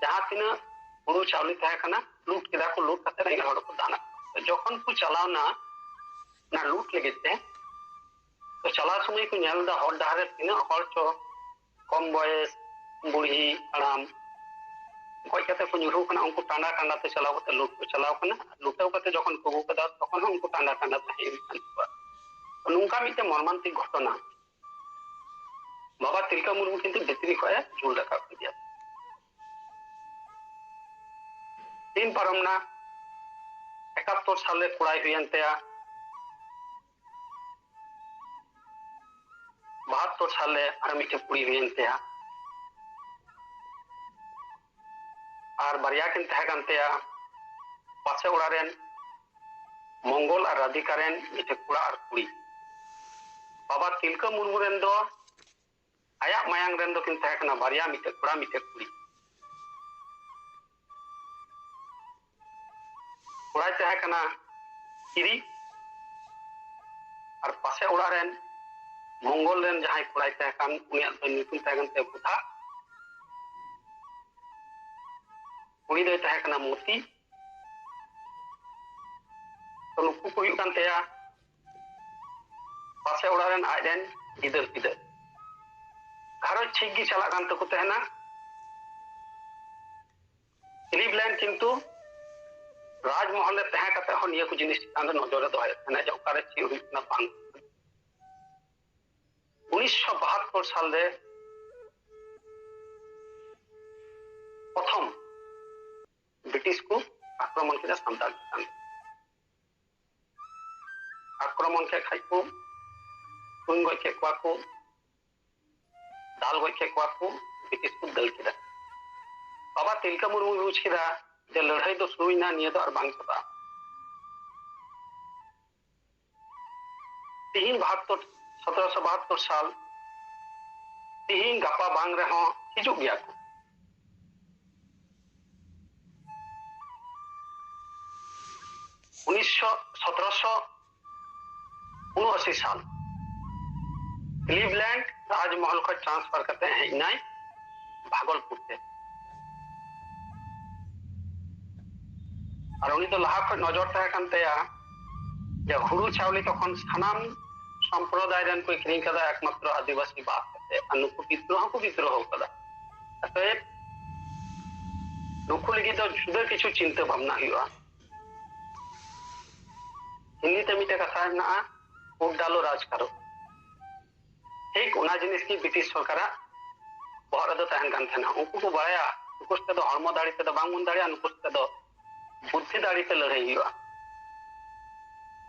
ᱡᱟᱦᱟᱸ ᱛᱤᱱᱟᱹᱜ ᱦᱩᱲᱩ ᱪᱟᱣᱞᱮ ᱛᱟᱦᱮᱸ ᱠᱟᱱᱟ, ᱞᱩᱴ ᱠᱮᱫᱟ ᱠᱚ, ᱞᱩᱴ ᱠᱟᱛᱮ ᱨᱮᱸᱜᱮᱡ ᱦᱚᱲ ᱠᱚ ᱫᱟᱱ ᱟᱠᱚ᱾ ᱛᱚ, ᱡᱚᱠᱷᱚᱱ ᱠᱚ ᱪᱟᱞᱟᱣ ᱮᱱᱟ ᱚᱱᱟ ᱞᱩᱴ ᱞᱟᱹᱜᱤᱫ ᱛᱮ, ᱛᱚ, ᱪᱟᱞᱟᱣ ᱥᱚᱢᱚᱭ ᱠᱚ ᱧᱮᱞ ᱮᱫᱟ ᱦᱚᱨ ᱰᱟᱦᱟᱨ ᱨᱮ ᱛᱤᱱᱟᱹᱜ ᱦᱚᱲ ᱪᱚ ᱠᱚᱢ ᱵᱚᱭᱮᱥ, ᱵᱩᱲᱦᱤ, ᱦᱟᱲᱟᱢ ᱜᱚᱡ ᱠᱟᱛᱮ ᱠᱚ ᱧᱩᱨᱦᱩ ᱠᱟᱱᱟ᱾ ᱩᱱᱠᱩ ᱴᱟᱸᱰᱟ ᱴᱟᱸᱰᱟ ᱛᱮ ᱪᱟᱞᱟᱣ ᱠᱟᱛᱮ ᱞᱩᱴ ᱠᱚ ᱪᱟᱞᱟᱣ ᱠᱟᱱᱟ᱾ ᱞᱩᱴᱟᱹᱣ ᱠᱟᱛᱮ ᱡᱚᱠᱷᱚᱱ ᱠᱚ ᱟᱹᱜᱩ ᱠᱟᱫᱟ, ᱛᱚᱠᱷᱚᱱ ᱦᱚᱸ ᱩᱱᱠᱩ ᱴᱟᱸᱰᱟ ᱴᱟᱸᱰᱟ ᱛᱟᱦᱮᱸ ᱦᱩᱭᱩᱜ ᱠᱟᱱ ᱛᱟᱠᱚᱣᱟ᱾ ᱛᱚ, ᱱᱚᱝᱠᱟ ᱢᱤᱫᱴᱮᱱ ᱢᱚᱨᱢᱟᱱᱛᱤᱠ ᱜᱷᱚᱴᱚᱱᱟ᱾ ᱵᱟᱵᱟ ᱛᱤᱞᱠᱟᱹ ᱢᱩᱨᱢᱩ ᱠᱤᱱᱛᱩ ᱵᱷᱤᱛᱨᱤ ᱠᱷᱚᱱ ᱮ ᱡᱩᱞ ᱨᱟᱠᱟᱵ ᱠᱮᱫᱮᱭᱟ᱾ ᱫᱤᱱ ᱯᱟᱨᱚᱢ ᱮᱱᱟ, ᱮᱠᱟᱛᱛᱳᱨ ᱥᱟᱞ ᱨᱮ ᱠᱚᱲᱟᱭ ᱦᱩᱭᱮᱱ ᱛᱟᱭᱟ, ᱵᱟᱦᱟᱛᱛᱳᱨ ᱥᱟᱞ ᱨᱮ ᱟᱨ ᱢᱤᱫᱴᱮᱱ ᱠᱩᱲᱤ ᱦᱩᱭᱮᱱ ᱛᱟᱭᱟ, ᱟᱨ ᱵᱟᱨᱭᱟ ᱠᱤᱱ ᱛᱟᱦᱮᱸ ᱠᱟᱱ ᱛᱟᱭᱟ, ᱯᱟᱥᱮ ᱚᱲᱟᱜ ᱨᱮᱱ ᱢᱚᱝᱜᱚᱞ ᱟᱨ ᱨᱟᱫᱷᱤᱠᱟ ᱨᱮᱱ ᱢᱤᱫᱴᱮᱱ ᱠᱚᱲᱟ ᱟᱨ ᱠᱩᱲᱤ᱾ ᱵᱟᱵᱟ ᱛᱤᱞᱠᱟᱹ ᱢᱩᱨᱢᱩ ᱨᱮᱱ ᱫᱚ ᱟᱭᱟᱜ ᱢᱟᱭᱟᱝ ᱨᱮᱱ ᱫᱚᱠᱤᱱ ᱛᱟᱦᱮᱸ ᱠᱟᱱᱟ ᱵᱟᱨᱭᱟ, ᱢᱤᱫᱴᱮᱡ ᱠᱚᱲᱟ, ᱢᱤᱫᱴᱮᱡ ᱠᱩᱲᱤ᱾ ᱠᱚᱲᱟᱭ ᱛᱟᱦᱮᱸ ᱠᱟᱱᱟ ᱠᱤᱨᱤ ᱟᱨ ᱯᱟᱥᱮ ᱚᱲᱟᱜ ᱨᱮᱱ ᱢᱚᱝᱜᱚᱞ ᱨᱮᱱ ᱡᱟᱦᱟᱸᱭ ᱠᱚᱲᱟᱭ ᱛᱟᱦᱮᱸ ᱠᱟᱱ, ᱩᱱᱤᱭᱟᱜ ᱫᱚ ᱧᱩᱛᱩᱢ ᱛᱟᱦᱮᱸ ᱠᱟᱱ ᱛᱟᱭᱟ ᱵᱩᱫᱷᱟ᱾ ᱩᱱᱤ ᱫᱚᱭ ᱛᱟᱦᱮᱸ ᱠᱟᱱᱟ ᱢᱚᱛᱤ᱾ ᱛᱚ, ᱱᱩᱠᱩ ᱠᱚ ᱦᱩᱭᱩᱜ ᱠᱟᱱ ᱛᱟᱭᱟ ᱯᱟᱥᱮ ᱚᱲᱟᱜ ᱨᱮᱱ ᱟᱡ ᱨᱮᱱ ᱜᱤᱫᱟᱹᱨ ᱯᱤᱫᱟᱹᱨ᱾ ᱜᱷᱟᱨᱚᱸᱡᱽ ᱴᱷᱤᱠ ᱜᱮ ᱪᱟᱞᱟᱜ ᱠᱟᱱ ᱛᱟᱠᱚ ᱛᱟᱦᱮᱱᱟ᱾ ᱠᱞᱤᱵᱞᱮᱱᱰ ᱠᱤᱱᱛᱩ ᱨᱟᱡᱽᱢᱚᱦᱚᱞ ᱨᱮ ᱛᱟᱦᱮᱸ ᱠᱟᱛᱮ ᱦᱚᱸ ᱱᱤᱭᱟᱹ ᱠᱚ ᱡᱤᱱᱤᱥ ᱪᱮᱛᱟᱱ ᱨᱮ ᱱᱚᱡᱚᱨ ᱮ ᱫᱚᱦᱚᱭᱮᱫ ᱛᱟᱦᱮᱱᱟ ᱡᱮ ᱚᱠᱟᱨᱮ ᱪᱮᱫ ᱦᱩᱭᱩᱜ ᱠᱟᱱᱟ ᱵᱟᱝ᱾ ᱩᱱᱤᱥᱥᱚ ᱵᱟᱦᱟᱛᱛᱳᱨ ᱥᱟᱞ ᱨᱮ ᱯᱨᱚᱛᱷᱚᱢ ᱵᱨᱤᱴᱤᱥ ᱠᱚ ᱟᱠᱨᱚᱢᱚᱱ ᱠᱮᱫᱟ ᱥᱟᱱᱛᱟᱲ ᱪᱮᱛᱟᱱ ᱨᱮ᱾ ᱟᱠᱨᱚᱢᱚᱱ ᱠᱮᱫ ᱠᱷᱟᱡ ᱠᱚ, ᱛᱩᱧ ᱜᱚᱡ ᱠᱮᱫ ᱠᱚᱣᱟ ᱠᱚ, ᱫᱟᱞ ᱜᱚᱡ ᱠᱮᱫ ᱠᱚᱣᱟ ᱠᱚ, ᱵᱨᱤᱴᱤᱥ ᱠᱚ ᱫᱟᱹᱲ ᱠᱮᱫᱟ᱾ ᱵᱟᱵᱟ ᱛᱤᱞᱠᱟᱹ ᱢᱩᱨᱢᱩᱭ ᱵᱩᱡᱽ ᱠᱮᱫᱟ ᱡᱮ ᱞᱟᱹᱲᱦᱟᱹᱭ ᱫᱚ ᱥᱩᱨᱩᱭᱮᱱᱟ, ᱱᱤᱭᱟᱹ ᱫᱚ ᱟᱨ ᱵᱟᱝ ᱪᱟᱵᱟᱜᱼᱟ᱾ ᱛᱤᱦᱤᱧ ᱵᱟᱦᱟᱛᱛᱳᱨ, ᱥᱚᱛᱨᱚᱥᱚ ᱵᱟᱦᱟᱛᱛᱳᱨ ᱥᱟᱞ, ᱛᱤᱦᱤᱧ ᱜᱟᱯᱟ ᱵᱟᱝ ᱨᱮᱦᱚᱸ ᱦᱤᱡᱩᱜ ᱜᱮᱭᱟ ᱠᱚ᱾ ᱩᱱᱤᱥᱥᱚ, ᱥᱚᱛᱨᱚᱥᱚ ᱩᱱᱚᱟᱥᱤ ᱥᱟᱞ ᱠᱞᱤᱵᱞᱮᱱᱰ ᱨᱟᱡᱽᱢᱚᱦᱚᱞ ᱠᱷᱚᱱ ᱴᱨᱟᱱᱥᱯᱷᱟᱨ ᱠᱟᱛᱮ ᱦᱮᱡ ᱮᱱᱟᱭ ᱵᱷᱟᱜᱚᱞᱯᱩᱨ ᱛᱮ᱾ ᱟᱨ ᱩᱱᱤ ᱫᱚ ᱞᱟᱦᱟ ᱠᱷᱚᱱ ᱱᱚᱡᱚᱨ ᱛᱟᱦᱮᱸ ᱠᱟᱱ ᱛᱟᱭᱟ ᱡᱮ ᱦᱩᱲᱩ ᱪᱟᱣᱞᱮ ᱛᱚᱠᱷᱚᱱ ᱥᱟᱱᱟᱢ ᱥᱚᱢᱯᱨᱚᱫᱟᱭ ᱨᱮᱱ ᱠᱚ ᱟᱹᱠᱷᱨᱤᱧ ᱠᱟᱫᱟ, ᱮᱠᱢᱟᱛᱨᱚ ᱟᱹᱫᱤᱵᱟᱹᱥᱤ ᱵᱟᱫ ᱠᱟᱛᱮ, ᱟᱨ ᱱᱩᱠᱩ ᱵᱤᱫᱽᱨᱳᱦᱚ ᱠᱚ ᱵᱤᱫᱽᱨᱳᱦᱚ ᱠᱟᱫᱟ᱾ ᱚᱛᱚᱮᱵ ᱱᱩᱠᱩ ᱞᱟᱹᱜᱤᱫ ᱫᱚ ᱡᱩᱫᱟᱹ ᱠᱤᱪᱷᱩ ᱪᱤᱱᱛᱟᱹ ᱵᱷᱟᱵᱽᱱᱟ ᱦᱩᱭᱩᱜᱼᱟ᱾ ᱦᱤᱱᱫᱤ ᱛᱮ ᱢᱤᱫᱴᱮᱱ ᱠᱟᱛᱷᱟ ᱢᱮᱱᱟᱜᱼᱟ, ᱩᱰᱰᱟᱞᱳ ᱨᱟᱡᱽ ᱠᱟᱨᱳ᱾ ᱴᱷᱤᱠ ᱚᱱᱟ ᱡᱤᱱᱤᱥ ᱜᱮ ᱵᱨᱤᱴᱤᱥ ᱥᱚᱨᱠᱟᱨᱟᱜ ᱵᱚᱦᱚᱜ ᱨᱮᱫᱚ ᱛᱟᱦᱮᱱ ᱠᱟᱱ ᱛᱟᱦᱮᱱᱟ᱾ ᱩᱱᱠᱩ ᱠᱚ ᱵᱟᱲᱟᱭᱟ ᱱᱩᱠᱩ ᱥᱟᱛᱮ ᱫᱚ ᱦᱚᱲᱢᱚ ᱫᱟᱲᱮ ᱛᱮᱫᱚ ᱵᱟᱝ ᱵᱚᱱ ᱫᱟᱲᱮᱭᱟᱜᱼᱟ, ᱱᱩᱠᱩ ᱥᱟᱛᱮ ᱫᱚ ᱵᱩᱫᱽᱫᱷᱤ ᱫᱟᱲᱮ ᱛᱮ ᱞᱟᱹᱲᱦᱟᱹᱭ ᱦᱩᱭᱩᱜᱼᱟ᱾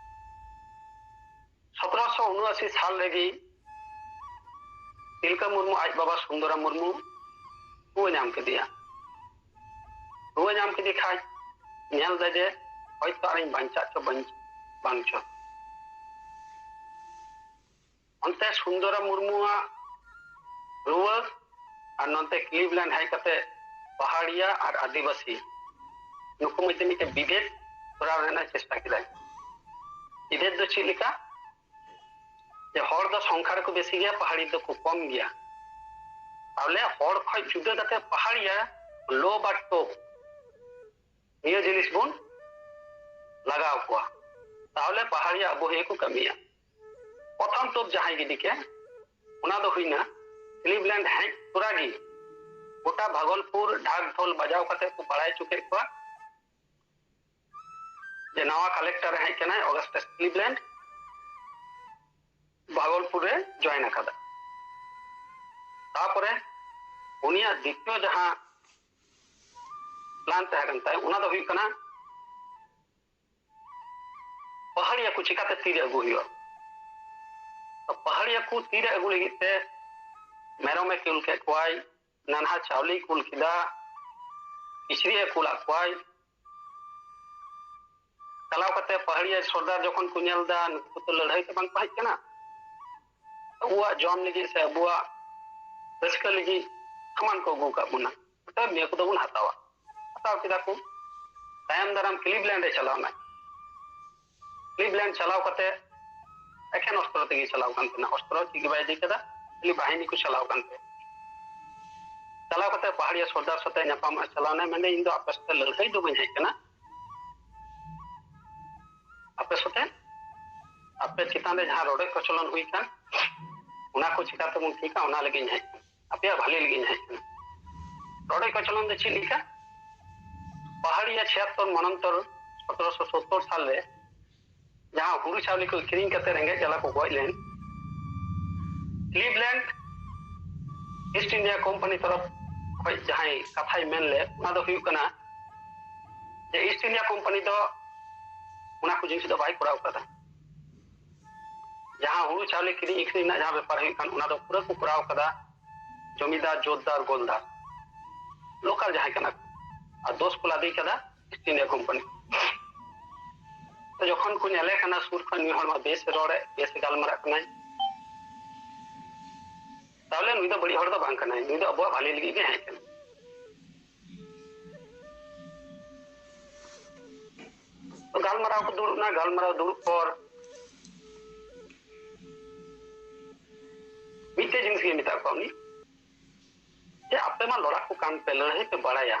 ᱥᱚᱛᱨᱚᱥᱚ ᱩᱱᱚᱟᱥᱤ ᱥᱟᱞ ᱨᱮᱜᱮ ᱛᱤᱞᱠᱟᱹ ᱢᱩᱨᱢᱩ ᱟᱡ ᱵᱟᱵᱟ ᱥᱩᱱᱫᱚᱨᱟᱢ ᱢᱩᱨᱢᱩ ᱨᱩᱣᱟᱹ ᱧᱟᱢ ᱠᱮᱫᱮᱭᱟ᱾ ᱨᱩᱣᱟᱹ ᱧᱟᱢ ᱠᱮᱫᱮ ᱠᱷᱟᱡ ᱧᱮᱞ ᱫᱟᱭ ᱡᱮ ᱦᱚᱭᱛᱚ ᱟᱨᱤᱧ ᱵᱟᱧᱪᱟᱜ ᱪᱚ ᱵᱟᱹᱧ, ᱵᱟᱝ ᱪᱚ᱾ ᱚᱱᱛᱮ ᱥᱩᱱᱫᱚᱨᱟᱢ ᱢᱩᱨᱢᱩᱣᱟᱜ ᱨᱩᱣᱟᱹ ᱟᱨ ᱱᱚᱱᱛᱮ ᱠᱞᱤᱵᱞᱮᱱᱰ ᱦᱮᱡ ᱠᱟᱛᱮ ᱯᱟᱦᱟᱲᱤᱭᱟ ᱟᱨ ᱟᱹᱫᱤᱵᱟᱹᱥᱤ ᱱᱩᱠᱩ ᱢᱚᱫᱽᱫᱷᱮ ᱢᱤᱫᱴᱮᱱ ᱵᱤᱵᱷᱮᱫ ᱠᱚᱨᱟᱣ ᱨᱮᱱᱟᱜ ᱪᱮᱥᱴᱟ ᱠᱮᱫᱟᱭ᱾ ᱵᱤᱵᱷᱮᱫ ᱫᱚ ᱪᱮᱫ ᱞᱮᱠᱟ? ᱡᱮ ᱦᱚᱲ ᱫᱚ ᱥᱚᱝᱠᱷᱟ ᱨᱮᱠᱚ ᱵᱮᱥᱤ ᱜᱮᱭᱟ, ᱯᱟᱦᱟᱲᱤ ᱫᱚᱠᱚ ᱠᱚᱢ ᱜᱮᱭᱟ᱾ ᱛᱟᱦᱚᱞᱮ ᱦᱚᱲ ᱠᱷᱚᱱ ᱡᱩᱫᱟᱹ ᱠᱟᱛᱮ ᱯᱟᱦᱟᱲᱤᱭᱟ ᱞᱳᱵᱷ ᱟᱨ ᱴᱳᱵᱷ, ᱱᱤᱭᱟᱹ ᱡᱤᱱᱤᱥ ᱵᱚᱱ ᱞᱟᱜᱟᱣ ᱠᱚᱣᱟ, ᱛᱟᱦᱚᱞᱮ ᱯᱟᱦᱟᱲᱤᱭᱟ ᱟᱵᱚ ᱦᱮᱸ ᱠᱚ ᱠᱟᱹᱢᱤᱭᱟ᱾ ᱯᱨᱚᱛᱷᱚᱢ ᱴᱳᱵᱷ ᱡᱟᱦᱟᱸᱭ ᱜᱤᱰᱤ ᱠᱮᱫ, ᱚᱱᱟ ᱫᱚ ᱦᱩᱭᱱᱟ ᱠᱞᱤᱵᱞᱮᱱᱰ ᱦᱮᱡ ᱛᱚᱨᱟ ᱜᱮ ᱜᱚᱴᱟ ᱵᱷᱟᱜᱚᱞᱯᱩᱨ ᱰᱷᱟᱠ ᱰᱷᱳᱞ ᱵᱟᱡᱟᱣ ᱠᱟᱛᱮ ᱠᱚ ᱵᱟᱲᱟᱭ ᱦᱚᱪᱚ ᱠᱮᱫ ᱠᱚᱣᱟ ᱡᱮ ᱱᱟᱣᱟ ᱠᱟᱞᱮᱠᱴᱚᱨ ᱮ ᱦᱮᱡ ᱠᱟᱱᱟᱭ, ᱚᱜᱟᱥᱴᱟᱥ ᱠᱞᱤᱵᱞᱮᱱᱰ᱾ ᱵᱷᱟᱜᱚᱞᱯᱩᱨ ᱨᱮ ᱡᱚᱭᱮᱱ ᱟᱠᱟᱫᱟ᱾ ᱛᱟᱯᱚᱨᱮ ᱩᱱᱤᱭᱟᱜ ᱫᱤᱛᱤᱭᱚ ᱡᱟᱦᱟᱸ ᱯᱞᱟᱱ ᱛᱟᱦᱮᱸ ᱠᱟᱱ ᱛᱟᱭ, ᱚᱱᱟ ᱫᱚ ᱦᱩᱭᱩᱜ ᱠᱟᱱᱟ ᱯᱟᱦᱟᱲᱤᱭᱟ ᱠᱚ ᱪᱤᱠᱟᱛᱮ ᱛᱤᱨᱮ ᱟᱹᱜᱩ ᱦᱩᱭᱩᱜᱼᱟ᱾ ᱛᱚ, ᱯᱟᱦᱟᱲᱤᱭᱟ ᱠᱚ ᱛᱤᱨᱮ ᱟᱹᱜᱩ ᱞᱟᱹᱜᱤᱫ ᱛᱮ ᱢᱮᱨᱚᱢᱮ ᱠᱩᱞ ᱠᱮᱫ ᱠᱚᱣᱟᱭ, ᱱᱟᱱᱦᱟ ᱪᱟᱣᱞᱮᱭ ᱠᱩᱞ ᱠᱮᱫᱟ, ᱠᱤᱪᱨᱤᱡ ᱮ ᱠᱩᱞᱟᱫ ᱠᱚᱣᱟᱭ᱾ ᱪᱟᱞᱟᱣ ᱠᱟᱛᱮ ᱯᱟᱦᱟᱲᱤᱭᱟ ᱥᱚᱨᱫᱟᱨ ᱡᱚᱠᱷᱚᱱ ᱠᱚ ᱧᱮᱞ ᱮᱫᱟ ᱱᱩᱠᱩ ᱫᱚ ᱞᱟᱹᱲᱦᱟᱹᱭ ᱛᱮ ᱵᱟᱝ ᱠᱚ ᱦᱮᱡ ᱠᱟᱱᱟ, ᱟᱵᱚᱣᱟᱜ ᱡᱚᱢ ᱞᱟᱹᱜᱤᱫ ᱥᱮ ᱟᱵᱚᱣᱟᱜ ᱨᱟᱹᱥᱠᱟᱹ ᱞᱟᱹᱜᱤᱫ ᱥᱟᱢᱟᱱ ᱠᱚ ᱟᱹᱜᱩ ᱟᱠᱟᱫ ᱵᱚᱱᱟ, ᱚᱛᱚᱮᱵ ᱱᱤᱭᱟᱹ ᱠᱚᱫᱚ ᱵᱚᱱ ᱦᱟᱛᱟᱣᱟ᱾ ᱦᱟᱛᱟᱣ ᱠᱮᱫᱟ ᱠᱚ᱾ ᱛᱟᱭᱚᱢ ᱫᱟᱨᱟᱢ ᱠᱞᱤᱵᱞᱮᱱᱰ ᱮ ᱪᱟᱞᱟᱣ ᱮᱱᱟ᱾ ᱠᱞᱤᱵᱞᱮᱱᱰ ᱪᱟᱞᱟᱣ ᱠᱟᱛᱮ ᱮᱠᱷᱮᱱ ᱚᱥᱛᱨᱚ ᱛᱮᱜᱮ ᱪᱟᱞᱟᱣ ᱠᱟᱱ ᱛᱟᱦᱮᱱᱟ, ᱚᱥᱛᱨᱚ ᱪᱮᱫ ᱜᱮ ᱵᱟᱭ ᱤᱫᱤ ᱠᱟᱫᱟ, ᱠᱷᱟᱹᱞᱤ ᱵᱟᱦᱤᱱᱤ ᱠᱚ ᱪᱟᱞᱟᱣ ᱠᱟᱱ ᱛᱟᱦᱮᱸ᱾ ᱪᱟᱞᱟᱣ ᱠᱟᱛᱮ ᱯᱟᱦᱟᱲᱤᱭᱟ ᱥᱚᱨᱫᱟᱨ ᱥᱟᱛᱮ ᱧᱟᱯᱟᱢ ᱪᱟᱞᱟᱣ ᱮᱱᱟ, ᱢᱮᱱᱫᱟ, "ᱤᱧ ᱫᱚ ᱟᱯᱮ ᱥᱟᱛᱮ ᱞᱟᱹᱲᱦᱟᱹᱭ ᱫᱚ ᱵᱟᱹᱧ ᱦᱮᱡ ᱠᱟᱱᱟ, ᱟᱯᱮ ᱥᱟᱛᱮ ᱟᱯᱮ ᱪᱮᱛᱟᱱ ᱨᱮ ᱡᱟᱦᱟᱸ ᱨᱚᱰᱚᱡ ᱠᱚᱪᱞᱚᱱ ᱦᱩᱭ ᱠᱟᱱ, ᱚᱱᱟ ᱠᱚ ᱪᱤᱠᱟ ᱛᱮᱵᱚᱱ ᱴᱷᱤᱠᱟ, ᱚᱱᱟ ᱞᱟᱹᱜᱤᱫ ᱤᱧ ᱦᱮᱡ ᱠᱟᱱᱟ, ᱟᱯᱮᱭᱟᱜ ᱵᱷᱟᱹᱞᱤ ᱞᱟᱹᱜᱤᱫ ᱤᱧ ᱦᱮᱡ ᱠᱟᱱᱟ᱾" ᱨᱚᱰᱚᱡ ᱠᱚᱪᱞᱚᱱ ᱫᱚ ᱪᱮᱫ ᱞᱮᱠᱟ? ᱯᱟᱦᱟᱲᱤᱭᱟ ᱪᱷᱤᱭᱟᱛᱛᱚᱨ ᱢᱚᱱᱚᱱᱛᱚᱨ ᱥᱚᱛᱨᱚᱥᱚ ᱥᱚᱛᱛᱚᱨ ᱥᱟᱞ ᱨᱮ ᱡᱟᱦᱟᱸ ᱦᱩᱲᱩ ᱪᱟᱣᱞᱮ ᱠᱚ ᱠᱤᱨᱤᱧ ᱠᱟᱛᱮ ᱨᱮᱸᱜᱮᱡ ᱡᱟᱞᱟ ᱠᱚ ᱜᱚᱡ ᱞᱮᱱ, ᱠᱞᱤᱵᱞᱮᱱᱰ ᱤᱥᱴ ᱤᱱᱰᱤᱭᱟ ᱠᱳᱢᱯᱟᱱᱤ ᱛᱚᱨᱚᱯ ᱠᱷᱚᱱ ᱡᱟᱦᱟᱸᱭ ᱠᱟᱛᱷᱟᱭ ᱢᱮᱱ ᱞᱮᱫ, ᱚᱱᱟ ᱫᱚ ᱦᱩᱭᱩᱜ ᱠᱟᱱᱟ ᱡᱮ ᱤᱥᱴ ᱤᱱᱰᱤᱭᱟ ᱠᱳᱢᱯᱟᱱᱤ ᱫᱚ ᱚᱱᱟ ᱠᱚ ᱡᱤᱱᱤᱥ ᱫᱚ ᱵᱟᱭ ᱠᱚᱨᱟᱣ ᱠᱟᱫᱟ᱾ ᱡᱟᱦᱟᱸ ᱦᱩᱲᱩ ᱪᱟᱣᱞᱮ ᱠᱤᱨᱤᱧ ᱟᱹᱠᱷᱨᱤᱧ ᱨᱮᱱᱟᱜ ᱡᱟᱦᱟᱸ ᱵᱮᱯᱟᱨ ᱦᱩᱭᱩᱜ ᱠᱟᱱ, ᱚᱱᱟ ᱫᱚ ᱯᱩᱨᱟᱹ ᱠᱚ ᱠᱚᱨᱟᱣ ᱠᱟᱫᱟ ᱡᱚᱢᱤᱫᱟᱨ, ᱡᱳᱛᱫᱟᱨ, ᱜᱳᱞᱫᱟᱨ, ᱞᱳᱠᱟᱞ ᱡᱟᱦᱟᱸᱭ ᱠᱟᱱᱟ ᱠᱚ, ᱟᱨ ᱫᱳᱥ ᱠᱚ ᱞᱟᱫᱮ ᱠᱟᱫᱟ ᱤᱥᱴ ᱤᱱᱰᱤᱭᱟ ᱠᱳᱢᱯᱟᱱᱤ᱾ ᱛᱚ, ᱡᱚᱠᱷᱚᱱ ᱠᱚ ᱧᱮᱞᱮ ᱠᱟᱱᱟ ᱥᱩᱨ ᱠᱷᱚᱱ, ᱱᱩᱭ ᱦᱚᱲ ᱢᱟ ᱵᱮᱥ ᱮ ᱨᱚᱲᱮᱫ, ᱵᱮᱥ ᱮ ᱜᱟᱞᱢᱟᱨᱟᱜ ᱠᱟᱱᱟᱭ, ᱛᱟᱦᱚᱞᱮ ᱱᱩᱭ ᱫᱚ ᱵᱟᱹᱲᱤᱡ ᱦᱚᱲ ᱫᱚ ᱵᱟᱝ ᱠᱟᱱᱟᱭ, ᱱᱩᱭ ᱫᱚ ᱟᱵᱚᱣᱟᱜ ᱵᱷᱟᱞᱮ ᱞᱟᱹᱜᱤᱫ ᱜᱮ ᱦᱮᱡ ᱠᱟᱱᱟ᱾ ᱛᱚ, ᱜᱟᱞᱢᱟᱨᱟᱣ ᱠᱚ ᱫᱩᱲᱩᱵ ᱮᱱᱟ, ᱜᱟᱞᱢᱟᱨᱟᱣ ᱫᱩᱲᱩᱵ ᱯᱚᱨ ᱪᱮᱫ ᱡᱤᱱᱤᱥ ᱜᱮ ᱢᱮᱛᱟᱜ ᱠᱚᱣᱟ ᱩᱱᱤ, ᱡᱮ ᱟᱯᱮ ᱢᱟ ᱞᱚᱲᱟ ᱠᱚ ᱠᱟᱱ ᱯᱮ, ᱞᱟᱹᱲᱦᱟᱹᱭ ᱯᱮ ᱵᱟᱲᱟᱭᱟ,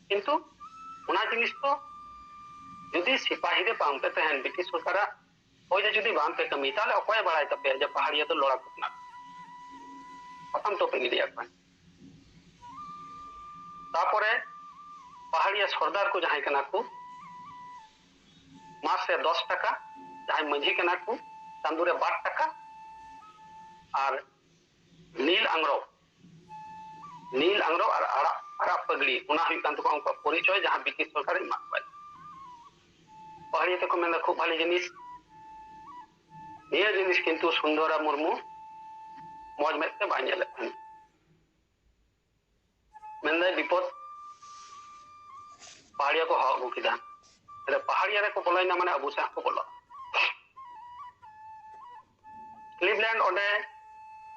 ᱠᱤᱱᱛᱩ ᱚᱱᱟ ᱡᱤᱱᱤᱥ ᱫᱚ ᱡᱩᱫᱤ ᱥᱤᱯᱟᱦᱤ ᱨᱮ ᱵᱟᱝ ᱯᱮ ᱛᱟᱦᱮᱱ, ᱵᱨᱤᱴᱤᱥ ᱥᱚᱨᱠᱟᱨᱟᱜ ᱦᱚᱭ ᱨᱮ ᱡᱩᱫᱤ ᱵᱟᱝ ᱯᱮ ᱠᱟᱹᱢᱤᱭᱟ, ᱛᱟᱦᱞᱮ ᱚᱠᱚᱭᱮ ᱵᱟᱲᱟᱭ ᱛᱟᱯᱮᱭᱟ ᱡᱮ ᱯᱟᱦᱟᱲᱤᱭᱟᱹ ᱫᱚ ᱞᱚᱲᱟ ᱠᱚ ᱠᱟᱱᱟ? ᱥᱟᱥᱟᱱ ᱛᱚᱯᱮ ᱜᱤᱰᱤᱭᱟ ᱠᱚᱣᱟ᱾ ᱛᱟᱯᱚᱨᱮ ᱯᱟᱦᱟᱲᱤᱭᱟᱹ ᱥᱚᱨᱫᱟᱨ ᱠᱚ ᱡᱟᱦᱟᱸᱭ ᱠᱟᱱᱟ ᱠᱚ, ᱢᱟᱥ ᱨᱮ ᱫᱚᱥ ᱴᱟᱠᱟ, ᱡᱟᱦᱟᱸᱭ ᱢᱟᱹᱡᱷᱤ ᱠᱟᱱᱟ ᱠᱚ, ᱪᱟᱸᱫᱳ ᱨᱮ ᱵᱟᱨ ᱴᱟᱠᱟ, ᱟᱨ ᱱᱤᱞ ᱟᱝᱨᱚᱵ, ᱱᱤᱞ ᱟᱝᱨᱚᱵ ᱟᱨ ᱟᱨᱟᱜ, ᱟᱨᱟᱜ ᱯᱟᱹᱜᱲᱤ, ᱚᱱᱟ ᱦᱩᱭᱩᱜ ᱠᱟᱱ ᱛᱟᱠᱚᱣᱟ ᱩᱱᱠᱩᱣᱟᱜ ᱯᱚᱨᱤᱪᱚᱭ, ᱡᱟᱦᱟᱸ ᱵᱨᱤᱴᱤᱥ ᱥᱚᱨᱠᱟᱨᱮ ᱮᱢᱟᱜ ᱠᱚᱣᱟ᱾ ᱯᱟᱦᱟᱲᱤᱭᱟᱹ ᱛᱮᱠᱚ ᱢᱮᱱᱫᱟ, ᱠᱷᱩᱵ ᱵᱷᱟᱞᱤ ᱡᱤᱱᱤᱥ᱾ ᱱᱤᱭᱟᱹ ᱡᱤᱱᱤᱥ ᱠᱤᱱᱛᱩ ᱥᱩᱱᱫᱚᱨᱟ ᱢᱩᱨᱢᱩ ᱢᱚᱡᱽ ᱢᱮᱫ ᱛᱮ ᱵᱟᱭ ᱧᱮᱞᱮᱫ ᱛᱟᱦᱮᱸᱫ᱾ ᱢᱮᱱᱫᱟᱭ, ᱵᱤᱯᱚᱫ, ᱯᱟᱦᱟᱲᱤᱭᱟᱹ ᱠᱚ ᱦᱚᱦᱚ ᱟᱹᱜᱩ ᱠᱮᱫᱟ᱾ ᱟᱫᱚ ᱯᱟᱦᱟᱲᱤᱭᱟᱹ ᱨᱮᱠᱚ ᱵᱚᱞᱚᱭᱮᱱᱟ, ᱢᱟᱱᱮ ᱟᱵᱚ ᱥᱮᱫ ᱠᱚ ᱵᱚᱞᱚ᱾ ᱠᱞᱤᱵᱞᱮᱱᱰ ᱚᱸᱰᱮ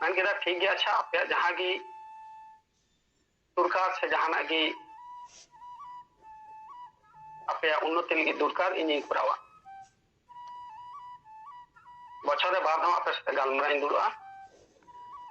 ᱢᱮᱱ ᱠᱮᱫᱟ, ᱴᱷᱤᱠ ᱜᱮᱭᱟ, ᱟᱪᱪᱷᱟ, ᱟᱯᱮᱭᱟᱜ ᱡᱟᱦᱟᱸ ᱜᱮ ᱫᱚᱨᱠᱟᱨ ᱥᱮ ᱡᱟᱦᱟᱱᱟᱜ ᱜᱮ ᱟᱯᱮᱭᱟᱜ ᱩᱱᱱᱚᱛᱤ ᱞᱟᱹᱜᱤᱫ ᱫᱚᱨᱠᱟᱨ, ᱤᱧᱤᱧ ᱠᱚᱨᱟᱣᱟ᱾ ᱵᱚᱪᱷᱚᱨ ᱨᱮ ᱵᱟᱨ ᱫᱷᱟᱣ ᱟᱯᱮ ᱥᱟᱛᱮ ᱜᱟᱞᱢᱟᱨᱟᱣ ᱤᱧ ᱫᱩᱲᱩᱵᱼᱟ,